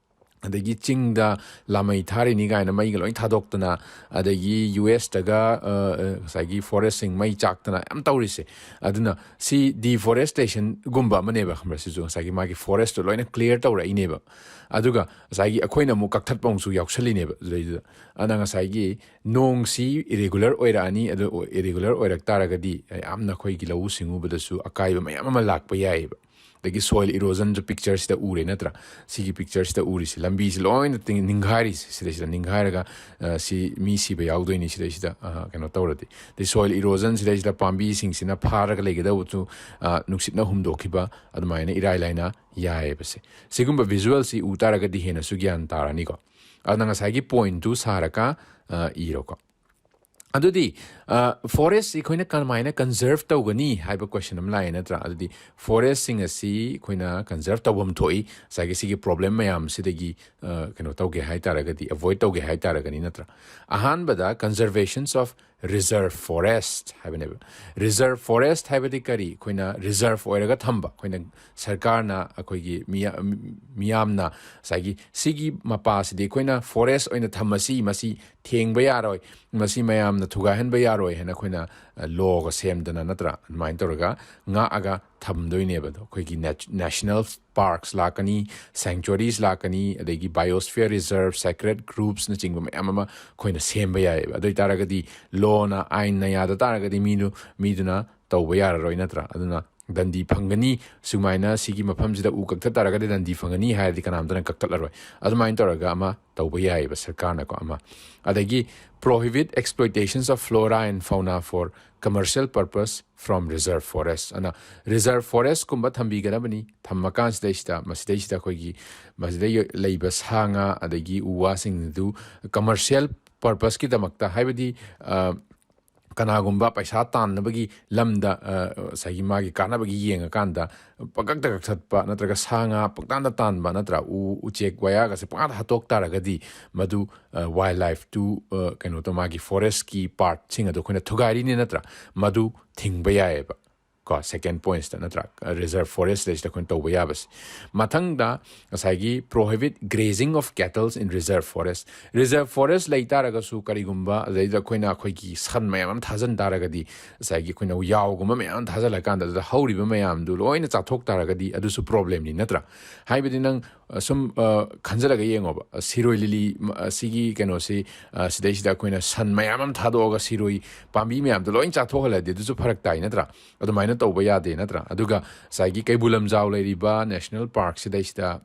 ꯑꯗꯒꯤ ꯆꯤꯡꯗ ꯂꯥꯃꯩ ꯊꯥꯔꯤꯅꯤ ꯀꯥꯏꯅ ꯃꯩꯒ ꯂꯣꯏ ꯊꯥꯗꯣꯛꯇꯅ, ꯑꯗꯒꯤ ꯌꯨ ꯑꯦꯁꯇꯒ, ꯑ, ꯑ, ꯉꯁꯥꯏꯒꯤ forestꯁꯤꯡ ꯃꯩ ꯆꯥꯛꯇꯅ ꯌꯥꯝ ꯇꯧꯔꯤꯁꯦ꯫ ꯑꯗꯨꯅ ꯁꯤ deforestationꯒꯨꯝꯕ ꯑꯃꯅꯦꯕ, ꯈꯪꯕ꯭ꯔꯥ? ꯁꯤꯁꯨ ꯉꯁꯥꯏꯒꯤ ꯃꯥꯒꯤ forestꯇꯣ ꯂꯣꯏꯅ clear ꯇꯧꯔꯛꯏꯅꯦꯕ꯫ ꯑꯗꯨꯒ ꯉꯁꯥꯏꯒꯤ ꯑꯩꯈꯣꯏꯅ ꯑꯃꯨꯛ ꯀꯛꯊꯠꯄ ꯑꯃꯨꯛꯁꯨ ꯌꯥꯎꯁꯜꯂꯤꯅꯦꯕ ꯑꯗꯨꯗꯩꯗꯨꯗ꯫ ꯑꯗꯨꯅ ꯉꯁꯥꯏꯒꯤ ꯅꯣꯡꯁꯤ irregular ꯑꯣꯏꯔꯛꯑꯅꯤ, ꯑꯗꯨ irregular ꯑꯣꯏꯔꯛ ꯇꯥꯔꯒꯗꯤ ꯌꯥꯝꯅ ꯑꯩꯈꯣꯏꯒꯤ ꯂꯧꯎ ꯁꯤꯡꯎꯕꯗꯁꯨ ꯑꯀꯥꯏꯕ ꯃꯌꯥꯝ ꯑꯃ ꯂꯥꯛꯄ ꯌꯥꯏꯑꯕ꯫ ꯑꯗꯒꯤ soil erosionꯁꯨ pictureꯁꯤꯗ ꯎꯔꯦ ꯅꯠꯇ꯭ꯔꯥ? ꯁꯤꯒꯤ pictureꯁꯤꯗ ꯎꯔꯤꯁꯦ, ꯂꯝꯕꯤꯁꯤ ꯂꯣꯏꯅ ꯇꯤꯡ-, ꯅꯤꯡꯈꯥꯏꯔꯤꯁꯦ ꯁꯤꯗꯩꯁꯤꯗ, ꯅꯤꯡꯈꯥꯏꯔꯒ, ꯑ, ꯁꯤ ꯃꯤ ꯁꯤꯕ ꯌꯥꯎꯗꯣꯏꯅꯤ ꯁꯤꯗꯩꯁꯤꯗ, ꯑ, ꯀꯩꯅꯣ ꯇꯧꯔꯗꯤ꯫ ꯑꯗꯩ soil erosion ꯁꯤꯗꯩꯁꯤꯗ ꯄꯥꯝꯕꯤꯁꯤꯡꯁꯤꯅ ꯐꯥꯔꯒ ꯂꯩꯒꯗꯧꯕꯁꯨ, ꯑ, ꯅꯨꯡꯁꯤꯠꯅ ꯍꯨꯝꯗꯣꯛꯈꯤꯕ, ꯑꯗꯨꯃꯥꯏꯅ ꯏꯔꯥꯏ ꯂꯥꯏꯅ ꯌꯥꯏꯑꯕꯁꯦ꯫ ꯁꯤꯒꯨꯝꯕ visualꯁꯤ ꯎ ꯇꯥꯔꯒꯗꯤ ꯍꯦꯟꯅꯁꯨ ꯒ꯭ꯌꯥꯟ ꯇꯥꯔꯅꯤꯀꯣ꯫ ꯑꯗꯨꯅ ꯉꯁꯥꯏꯒꯤ pointꯇꯨ ꯁꯥꯔꯒ, ꯑ, ꯏꯔꯣꯀꯣ꯫ ꯑꯗꯨꯗꯤ ꯐꯣꯔꯦꯁ ꯑꯩꯈꯣꯏꯅ ꯀꯃꯥꯏꯅ ꯀꯟꯖꯔꯚ ꯇꯧꯒꯅꯤ ꯍꯥꯏꯕ ꯀꯣꯏꯁꯟ ꯑꯃ ꯂꯥꯛꯑꯦ, ꯅꯠꯇ꯭ꯔꯥ? ꯑꯗꯨꯗꯤ ꯐꯣꯔꯦꯁꯁꯤꯡ ꯑꯁꯤ ꯑꯩꯈꯣꯏꯅ ꯀꯟꯖꯔꯚ ꯇꯧꯐꯝ ꯊꯣꯛꯏ, ꯉꯁꯥꯏꯒꯤ ꯁꯤꯒꯤ ꯄ꯭ꯔꯣꯕ꯭ꯂꯦꯝ ꯃꯌꯥꯝꯁꯤꯗꯒꯤ ꯑ, ꯀꯩꯅꯣ ꯇꯧꯒꯦ ꯍꯥꯏ ꯇꯥꯔꯒꯗꯤ, ꯑꯦꯚꯣꯏꯗ ꯇꯧꯒꯦ ꯍꯥꯏ ꯇꯥꯔꯒꯗꯤ, ꯅꯠꯇ꯭ꯔꯥ? ꯑꯍꯥꯟꯕꯗ conservations of reserve forest ꯍꯥꯏꯕꯅꯦꯕ꯫ ꯔꯤꯖꯔꯚ ꯐꯣꯔꯦꯁ ꯍꯥꯏꯕꯗꯤ ꯀꯔꯤ? ꯑꯩꯈꯣꯏꯅ ꯔꯤꯖꯔꯚ ꯑꯣꯏꯔꯒ ꯊꯝꯕ, ꯑꯩꯈꯣꯏꯅ ꯁꯔꯀꯥꯔꯅ ꯑꯩꯈꯣꯏꯒꯤ ꯃꯤꯌꯥ-, ꯃꯤꯌꯥꯝꯅ ꯉꯁꯥꯏꯒꯤ ꯁꯤꯒꯤ ꯃꯄꯥꯁꯤꯗꯤ ꯑꯩꯈꯣꯏꯅ ꯐꯣꯔꯦꯁ ꯑꯣꯏꯅ ꯊꯝꯃꯁꯤ, ꯃꯁꯤ ꯊꯦꯡꯕ ꯌꯥꯔꯣꯏ, ꯃꯁꯤ ꯃꯌꯥꯝꯅ ꯊꯨꯒꯥꯏꯍꯟꯕ ꯌꯥꯔꯣꯏ ꯍꯥꯏꯅ ꯑꯩꯈꯣꯏꯅ ꯂꯣꯒ ꯁꯦꯝꯗꯅ, ꯅꯠꯇ꯭ꯔꯥ, ꯑꯗꯨꯃꯥꯏꯅ ꯇꯧꯔꯒ ꯉꯥꯛꯑꯒ ꯊꯝꯗꯣꯏꯅꯦꯕ꯫ ꯑꯗꯣ ꯑꯩꯈꯣꯏꯒꯤ ꯅꯦꯆ-, ꯅꯦꯁꯅꯦꯜ ꯄꯥꯔꯛꯁ ꯂꯥꯛꯀꯅꯤ, ꯁꯦꯡꯆꯨꯔꯤꯁ ꯂꯥꯛꯀꯅꯤ, ꯑꯗꯒꯤ ꯕꯥꯏꯑꯣꯁꯐꯤꯌꯔ ꯔꯤꯖꯔꯚ, ꯁꯦꯀ꯭ꯔꯦꯠ ꯒ꯭ꯔꯨꯞꯁꯅꯆꯤꯡꯕ ꯃꯌꯥꯝ ꯑꯃ ꯑꯩꯈꯣꯏꯅ ꯁꯦꯝꯕ ꯌꯥꯏꯑꯕ꯫ ꯑꯗꯨ ꯑꯣꯏ ꯇꯥꯔꯒꯗꯤ ꯂꯣꯅ, ꯑꯥꯏꯟꯅ ꯌꯥꯗ ꯇꯥꯔꯒꯗꯤ ꯃꯤꯗꯨ, ꯃꯤꯗꯨꯅ ꯇꯧꯕ ꯌꯥꯔꯔꯣꯏ, ꯅꯠꯇ꯭ꯔꯥ? ꯑꯗꯨꯅ ꯗꯟꯗꯤ ꯐꯪꯒꯅꯤ, ꯁꯨꯃꯥꯏꯅ ꯁꯤꯒꯤ ꯃꯐꯝꯁꯤꯗ ꯎ ꯀꯛꯊꯠ ꯇꯥꯔꯒꯗꯤ ꯗꯟꯗꯤ ꯐꯪꯒꯅꯤ ꯍꯥꯏꯔꯗꯤ ꯀꯅꯥꯝꯇꯅ ꯀꯛꯊꯠꯂꯔꯣꯏ꯫ ꯑꯗꯨꯃꯥꯏꯅ ꯇꯧꯔꯒ ꯑꯃ ꯇꯧꯕ ꯌꯥꯏꯑꯕ ꯁꯔꯀꯥꯔꯅꯀꯣ ꯑꯃ꯫ ꯑꯗꯒꯤ prohibit exploitations of flora and fauna for commercial purpose from reserve forest. ꯑꯅ ꯔꯤꯖꯔꯚ ꯐꯣꯔꯦꯁꯀꯨꯝꯕ ꯊꯝꯕꯤꯒꯗꯕꯅꯤ꯫ ꯊꯝꯃꯀꯥꯟꯁꯤꯗꯩꯁꯤꯗ, ꯃꯁꯤꯗꯩꯁꯤꯗ ꯑꯩꯈꯣꯏꯒꯤ ꯃꯁꯤꯗ ꯌ-, ꯂꯩꯕ ꯁꯥ ꯉꯥ ꯑꯗꯒꯤ ꯎ ꯋꯥꯁꯤꯡꯗꯨ ꯀꯃꯔꯁꯤꯌꯦꯜ ꯄꯔꯄꯁꯀꯤꯗꯃꯛꯇ, ꯍꯥꯏꯕꯗꯤ, ꯑ, ꯀꯅꯥꯒꯨꯝꯕ ꯄꯩꯁꯥ ꯇꯥꯟꯅꯕꯒꯤ ꯂꯝꯗ, ꯑ, ꯉꯁꯥꯏꯒꯤ ꯃꯥꯒꯤ ꯀꯥꯟꯅꯕꯒꯤ ꯌꯦꯡꯉꯀꯥꯟꯗ ꯄꯪꯀꯛꯇ ꯀꯛꯊꯠꯄ, ꯅꯠꯇ꯭ꯔꯒ ꯁꯥ ꯉꯥ ꯄꯪꯇꯥꯟꯗ ꯇꯥꯟꯕ, ꯅꯠꯇ꯭ꯔꯥ, ꯎ ꯎꯆꯦꯛ ꯋꯥꯌꯥꯒꯁꯦ ꯄꯪꯍꯥꯠꯇ ꯍꯥꯠꯇꯣꯛ ꯇꯥꯔꯒꯗꯤ ꯃꯗꯨ, ꯑ, ꯋꯥꯏꯜ ꯂꯥꯏꯐꯇꯨ, ꯑ, ꯀꯩꯅꯣ ꯇꯧ, ꯃꯥꯒꯤ ꯐꯣꯔꯦꯁꯀꯤ ꯄꯥꯔꯠꯁꯤꯡ ꯑꯗꯣ ꯑꯩꯈꯣꯏꯅ ꯊꯨꯒꯥꯏꯔꯤꯅꯤ, ꯅꯠꯇ꯭ꯔꯥ? ꯃꯗꯨ ꯊꯤꯡꯕ ꯌꯥꯏꯑꯕ꯫ ꯀꯣ, ꯁꯦꯀꯦꯟ ꯄꯣꯏꯟꯠꯁꯇ, ꯅꯠꯇ꯭ꯔꯥ? ꯔꯤꯖꯔꯚ ꯐꯣꯔꯦꯁꯇꯩꯁꯤꯗ ꯑꯩꯈꯣꯏꯅ ꯇꯧꯕ ꯌꯥꯕꯁꯦ꯫ ꯃꯊꯪꯗ ꯉꯁꯥꯏꯒꯤ prohibit grazing of cattles in reserve forest꯫ Reserve forest ꯂꯩ ꯇꯥꯔꯒꯁꯨ, ꯀꯔꯤꯒꯨꯝꯕ ꯑꯗꯩꯗ ꯑꯩꯈꯣꯏꯅ ꯑꯩꯈꯣꯏꯒꯤ ꯁꯟ ꯃꯌꯥꯝ ꯑꯃ ꯊꯥꯖꯟ ꯇꯥꯔꯒꯗꯤ, ꯉꯁꯥꯏꯒꯤ ꯑꯩꯈꯣꯏꯅ ꯌꯥꯎꯒꯨꯝꯕ ꯃꯌꯥꯝ ꯑꯃ ꯊꯥꯖꯜꯂꯀꯥꯟꯗ ꯑꯗꯨꯗ ꯍꯧꯔꯤꯕ ꯃꯌꯥꯝꯗꯨ ꯂꯣꯏꯅ ꯆꯥꯊꯣꯛ ꯇꯥꯔꯒꯗꯤ ꯑꯗꯨꯁꯨ ꯄ꯭ꯔꯣꯕ꯭ꯂꯦꯝꯅꯤ, ꯅꯠꯇ꯭ꯔꯥ? ꯍꯥꯏꯕꯗꯤ ꯅꯪ, ꯑ, ꯁꯨꯝ, ꯑ, ꯈꯟꯖꯜꯂꯒ ꯌꯦꯡꯉꯣꯕ꯫ ꯑ, ꯁꯤꯔꯣꯏ ꯂꯤꯂꯤ, ꯃ-, ꯑ, ꯁꯤꯒꯤ ꯀꯩꯅꯣꯁꯤ, ꯑ, ꯁꯤꯗꯩꯁꯤꯗ ꯑꯩꯈꯣꯏꯅ ꯁꯟ ꯃꯌꯥꯝ ꯑꯃ ꯊꯥꯗꯣꯛꯑꯒ ꯁꯤꯔꯣꯏ ꯄꯥꯝꯕꯤ ꯃꯌꯥꯝꯗꯣ ꯂꯣꯏ ꯆꯥꯊꯣꯛꯍꯜꯂꯗꯤ ꯑꯗꯨꯁꯨ ꯐꯔꯛ ꯇꯥꯏ, ꯅꯠꯇ꯭ꯔꯥ? ꯑꯗꯨꯃꯥꯏꯅ ꯇꯧꯕ ꯌꯥꯗꯦ, ꯅꯠꯇ꯭ꯔꯥ? ꯑꯗꯨꯒ ꯉꯁꯥꯏꯒꯤ ꯀꯩꯕꯨꯜ ꯂꯝꯖꯥꯎ ꯂꯩꯔꯤꯕ ꯅꯦꯁꯅꯦꯜ ꯄꯥꯔꯛꯁꯤꯗꯩꯁꯤꯗ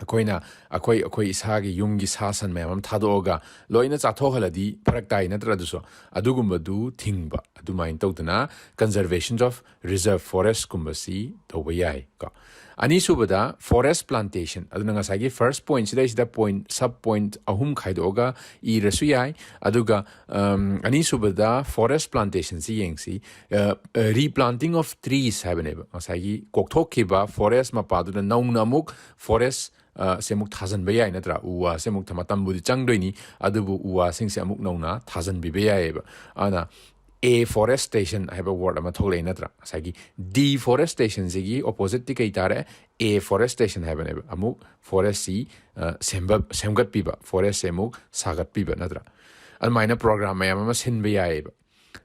ꯑꯩꯈꯣꯏꯅ ꯑꯩꯈꯣꯏ, ꯑꯩꯈꯣꯏ ꯏꯁꯥꯒꯤ ꯌꯨꯝꯒꯤ ꯁꯥ ꯁꯟ ꯃꯌꯥꯝ ꯑꯃ ꯊꯥꯗꯣꯛꯑꯒ ꯂꯣꯏꯅ ꯆꯥꯊꯣꯛꯍꯜꯂꯗꯤ ꯐꯔꯛ ꯇꯥꯏ, ꯅꯠꯇ꯭ꯔꯥ? ꯑꯗꯨꯁꯨ ꯑꯗꯨꯒꯨꯝꯕꯗꯨ ꯊꯤꯡꯕ, ꯑꯗꯨꯃꯥꯏꯅ ꯇꯧꯗꯅ conservations of reserve forestꯀꯨꯝꯕꯁꯤ ꯇꯧꯕ ꯌꯥꯏ ꯀꯣ꯫ ꯑꯅꯤꯁꯨꯕꯗ forest plantation, ꯑꯗꯨꯅ ꯉꯁꯥꯏꯒꯤ first point ꯁꯤꯗꯩꯁꯤꯗ point, sub point ꯑꯍꯨꯝ ꯈꯥꯏꯗꯣꯛꯑꯒ ꯏꯔꯁꯨ ꯌꯥꯏ꯫ ꯑꯗꯨꯒ ꯑꯝ, ꯑꯅꯤꯁꯨꯕꯗ forest plantationꯁꯤ ꯌꯦꯡꯁꯤ꯫ ꯑ, ꯑ, replanting of trees ꯍꯥꯏꯕꯅꯦꯕ꯫ ꯉꯁꯥꯏꯒꯤ ꯀꯣꯛꯊꯣꯛꯈꯤꯕ forest ꯃꯄꯥꯗꯨꯗ ꯅꯧꯅ ꯑꯃꯨꯛ forest, ꯑ, ꯁꯦ ꯑꯃꯨꯛ ꯊꯥꯖꯤꯟꯕ ꯌꯥꯏ ꯅꯠꯇ꯭ꯔꯥ? ꯎ ꯋꯥꯁꯦ ꯑꯃꯨꯛ ꯊ-, ꯃꯇꯝꯕꯨꯗꯤ ꯆꯪꯗꯣꯏꯅꯤ, ꯑꯗꯨꯕꯨ ꯎ ꯋꯥꯁꯤꯡꯁꯦ ꯑꯃꯨꯛ ꯅꯧꯅ ꯊꯥꯖꯤꯟꯕꯤꯕ ꯌꯥꯏꯑꯕ꯫ ꯑꯗꯨꯅ afforestation ꯍꯥꯏꯕ word ꯑꯃ ꯊꯣꯛꯂꯛꯑꯦ ꯅꯠꯇ꯭ꯔꯥ? ꯉꯁꯥꯏꯒꯤ deforestationꯁꯤꯒꯤ oppositeꯇꯤ ꯀꯩ ꯇꯥꯔꯦ? Afforestation ꯍꯥꯏꯕꯅꯦꯕ꯫ ꯑꯃꯨꯛ forestꯁꯤ, ꯑ, ꯁꯦꯝꯕ-, ꯁꯦꯝꯒꯠꯄꯤꯕ, forestꯁꯦ ꯑꯃꯨꯛ ꯁꯥꯒꯠꯄꯤꯕ ꯅꯠꯇ꯭ꯔꯥ? ꯑꯗꯨꯃꯥꯏꯅ program ꯃꯌꯥꯝ ꯑꯃ ꯁꯤꯟꯕ ꯌꯥꯏꯑꯕ꯫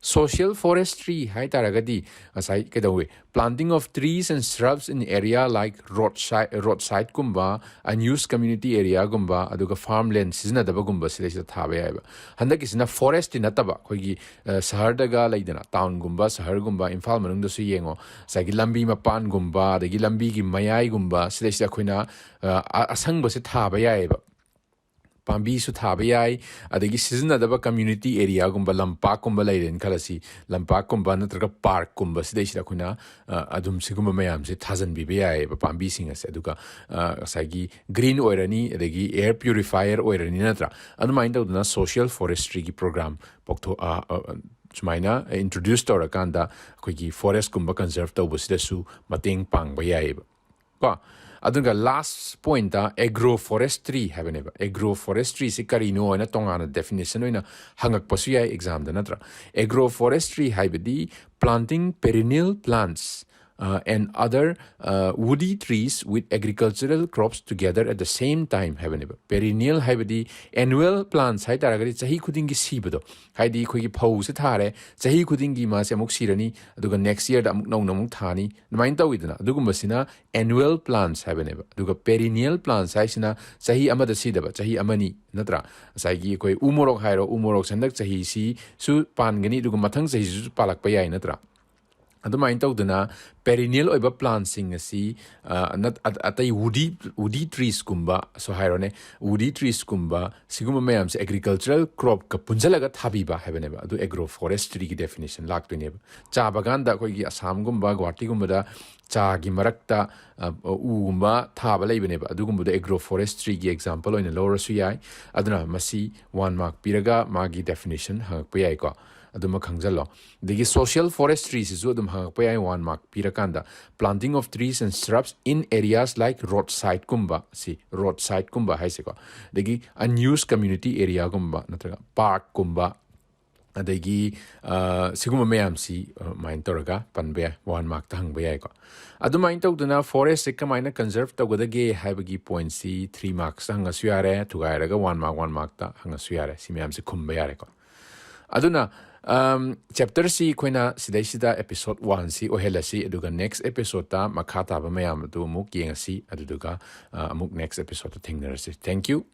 Social forestry ꯍꯥꯏ ꯇꯥꯔꯒꯗꯤ ꯉꯁꯥꯏ ꯀꯩꯗꯧꯋꯤ? Planting of trees and shrubs in area like roadside, roadsideꯀꯨꯝꯕ, unused community areaꯒꯨꯝꯕ, ꯑꯗꯨꯒ farmland ꯁꯤꯖꯤꯟꯅꯗꯕꯒꯨꯝꯕ ꯁꯤꯗꯩꯁꯤꯗ ꯊꯥꯕ ꯌꯥꯏꯑꯕ꯫ ꯍꯟꯗꯛꯀꯤꯁꯤꯅ forestꯇꯤ ꯅꯠꯇꯕ, ꯑꯩꯈꯣꯏꯒꯤ, ꯑ, ꯁꯍꯔꯗꯒ ꯂꯩꯗꯅ, townꯒꯨꯝꯕ, ꯁꯍꯔꯒꯨꯝꯕ, ꯏꯝꯐꯥꯜ ꯃꯅꯨꯡꯗꯁꯨ ꯌꯦꯡꯉꯣ, ꯉꯁꯥꯏꯒꯤ ꯂꯝꯕꯤ ꯃꯄꯥꯟꯒꯨꯝꯕ, ꯑꯗꯒꯤ ꯂꯝꯕꯤꯒꯤ ꯃꯌꯥꯏꯒꯨꯝꯕ ꯁꯤꯗꯩꯁꯤꯗ ꯑꯩꯈꯣꯏꯅ, ꯑ, ꯑ-, ꯑꯁꯪꯕꯁꯦ ꯊꯥꯕ ꯌꯥꯏꯑꯕ꯫ ꯄꯥꯝꯕꯤꯁꯨ ꯊꯥꯕ ꯌꯥꯏ, ꯑꯗꯒꯤ ꯁꯤꯖꯤꯟꯅꯗꯕ community areaꯒꯨꯝꯕ, ꯂꯝꯄꯥꯛꯀꯨꯝꯕ ꯂꯩꯔꯦꯅ ꯈꯜꯂꯁꯤ, ꯂꯝꯄꯥꯛꯀꯨꯝꯕ ꯅꯠꯇ꯭ꯔꯒ parkꯀꯨꯝꯕ ꯁꯤꯗꯩꯁꯤꯗ ꯑꯩꯈꯣꯏꯅ, ꯑ, ꯑꯗꯨꯝ ꯁꯤꯒꯨꯝꯕ ꯃꯌꯥꯝꯁꯦ ꯊꯥꯖꯤꯟꯕꯤꯕ ꯌꯥꯏꯑꯕ, ꯄꯥꯝꯕꯤꯁꯤꯡ ꯑꯁꯦ꯫ ꯑꯗꯨꯒ, ꯑ, ꯉꯁꯥꯏꯒꯤ green ꯑꯣꯏꯔꯅꯤ, ꯑꯗꯒꯤ air purifier ꯑꯣꯏꯔꯅꯤ ꯅꯠꯇ꯭ꯔꯥ? ꯑꯗꯨꯃꯥꯏꯅ ꯇꯧꯗꯅ social forestryꯒꯤ program ꯄꯥꯡꯊꯣꯛ-, ꯑ, ꯑ, ꯁꯨꯃꯥꯏꯅ introduce ꯇꯧꯔꯀꯥꯟꯗ ꯑꯩꯈꯣꯏꯒꯤ forestꯀꯨꯝꯕ conserve ꯇꯧꯕꯁꯤꯗꯁꯨ ꯃꯇꯦꯡ ꯄꯥꯡꯕ ꯌꯥꯏꯑꯕ꯫ ꯀꯣ? ꯑꯗꯨꯒ last pointꯇ agroforestry ꯍꯥꯏꯕꯅꯦꯕ꯫ Agroforestryꯁꯤ ꯀꯔꯤꯅꯣ ꯍꯥꯏꯅ ꯇꯣꯉꯥꯟꯅ definition ꯑꯣꯏꯅ ꯍꯪꯉꯛꯄꯁꯨ ꯌꯥꯏ examꯗ ꯅꯠꯇ꯭ꯔꯥ? Agroforestry ꯍꯥꯏꯕꯗꯤ planting perennial plants, uh, and other, uh, woody trees with agricultural crops together at the same time ꯍꯥꯏꯕꯅꯦꯕ꯫ Perennial ꯍꯥꯏꯕꯗꯤ annual plants ꯍꯥꯏ ꯇꯥꯔꯒꯗꯤ ꯆꯍꯤ ꯈꯨꯗꯤꯡꯒꯤ ꯁꯤꯕꯗꯣ, ꯍꯥꯏꯗꯤ ꯑꯩꯈꯣꯏꯒꯤ ꯐꯧꯁꯦ ꯊꯥꯔꯦ, ꯆꯍꯤ ꯈꯨꯗꯤꯡꯒꯤ ꯃꯥꯁꯦ ꯑꯃꯨꯛ ꯁꯤꯔꯅꯤ, ꯑꯗꯨꯒ next yearꯗ ꯑꯃꯨꯛ ꯅꯧꯅ ꯑꯃꯨꯛ ꯊꯥꯅꯤ, ꯑꯗꯨꯃꯥꯏꯅ ꯇꯧꯋꯤꯗꯅ꯫ ꯑꯗꯨꯒꯨꯝꯕꯁꯤꯅ annual plants ꯍꯥꯏꯕꯅꯦꯕ꯫ ꯑꯗꯨꯒ perennial plants ꯍꯥꯏꯁꯤꯅ ꯆꯍꯤ ꯑꯃꯗ ꯁꯤꯗꯕ, ꯆꯍꯤ ꯑꯃꯅꯤ ꯅꯠꯇ꯭ꯔꯥ? ꯉꯁꯥꯏꯒꯤ ꯑꯩꯈꯣꯏ ꯎ ꯃꯣꯔꯣꯛ ꯍꯥꯏꯔꯣ, ꯎ ꯃꯣꯔꯣꯛꯁꯦ ꯍꯟꯗꯛ ꯆꯍꯤꯁꯤꯁꯨ ꯄꯥꯟꯒꯅꯤ, ꯑꯗꯨꯒ ꯃꯊꯪ ꯆꯍꯤꯁꯤꯁꯨ ꯄꯥꯜꯂꯛꯄ ꯌꯥꯏ ꯅꯠꯇ꯭ꯔꯥ? ꯑꯗꯨꯃꯥꯏꯅ ꯇꯧꯗꯅ perennial ꯑꯣꯏꯕ plantꯁꯤꯡ ꯑꯁꯤ ꯑ, ꯅꯠ- ꯑ- ꯑꯇꯩ woody woody treesꯀꯨꯝꯕꯁꯨ ꯍꯥꯏꯔꯣꯅꯦ, woody treesꯀꯨꯝꯕ ꯁꯤꯒꯨꯝꯕ ꯃꯌꯥꯝꯁꯦ agricultural cropꯀ ꯄꯨꯟꯁꯤꯜꯂꯒ ꯊꯥꯕꯤꯕ ꯍꯥꯏꯕꯅꯦꯕ꯫ ꯑꯗꯨ agroforestryꯒꯤ definition ꯂꯥꯛꯇꯣꯏꯅꯦꯕ꯫ ꯆꯥ ꯕꯒꯥꯟꯗ ꯑꯩꯈꯣꯏꯒꯤ ꯑꯁꯥꯝꯒꯨꯝꯕ ꯒꯨꯋꯥꯍꯥꯇꯤꯒꯨꯝꯕꯗ ꯆꯥꯒꯤ ꯃꯔꯛꯇ ꯑ, ꯎꯒꯨꯝꯕ ꯊꯥꯕ ꯂꯩꯕꯅꯦꯕ꯫ ꯑꯗꯨꯒꯨꯝꯕꯗꯣ agroforestryꯒꯤ example ꯑꯣꯏꯅ ꯂꯧꯔꯁꯨ ꯌꯥꯏ꯫ ꯑꯗꯨꯅ ꯃꯁꯤ one mark ꯄꯤꯔꯒ ꯃꯥꯒꯤ definition ꯍꯪꯉꯛꯄ ꯌꯥꯏꯀꯣ꯫ ꯑꯗꯨꯃ ꯈꯪꯖꯜꯂꯣ꯫ ꯑꯗꯒꯤ social forestryꯁꯤꯁꯨ ꯑꯗꯨꯝ ꯍꯪꯉꯛꯄ ꯌꯥꯏ one mark ꯄꯤꯔꯀꯥꯟꯗ꯫ Planting of trees and shrubs in areas like roadsideꯀꯨꯝꯕ, ꯁꯤ roadsideꯀꯨꯝꯕ ꯍꯥꯏꯁꯦꯀꯣ꯫ ꯑꯗꯒꯤ unused community areaꯒꯨꯝꯕ ꯅꯠꯇ꯭ꯔꯒ parkꯀꯨꯝꯕ, ꯑꯗꯒꯤ ꯑ, ꯁꯤꯒꯨꯝꯕ ꯃꯌꯥꯝꯁꯤ ꯑꯗꯨꯃꯥꯏꯅ ꯇꯧꯔꯒ ꯄꯟꯕ ꯌꯥꯏ, one markꯇ ꯍꯪꯕ ꯌꯥꯏꯀꯣ꯫ ꯑꯗꯨꯃꯥꯏꯅ ꯇꯧꯗꯅ forestꯁꯦ ꯀꯃꯥꯏꯅ conserve ꯇꯧꯒꯗꯒꯦ ꯍꯥꯏꯕꯒꯤ pointꯁꯤ three marksꯇ ꯍꯪꯉꯁꯨ ꯌꯥꯔꯦ, ꯊꯨꯒꯥꯏꯔꯒ one mark one markꯇ ꯍꯪꯉꯁꯨ ꯌꯥꯔꯦ꯫ ꯁꯤ ꯃꯌꯥꯝꯁꯦ ꯈꯨꯝꯕ ꯌꯥꯔꯦꯀꯣ꯫ ꯑꯗꯨꯅ ꯑꯝ, chapterꯁꯤ ꯑꯩꯈꯣꯏꯅ ꯁꯤꯗꯩꯁꯤꯗ episode oneꯁꯤ ꯑꯣꯏꯍꯜꯂꯁꯤ, ꯑꯗꯨꯒ next episodeꯇ ꯃꯈꯥ ꯇꯥꯕ ꯃꯌꯥꯝ ꯑꯗꯨ ꯑꯃꯨꯛ ꯌꯦꯡꯉꯁꯤ꯫ ꯑꯗꯨꯗꯨꯒ ꯑ, ꯑꯃꯨꯛ next episodeꯇ ꯊꯦꯡꯅꯔꯁꯤ꯫ Thank you꯫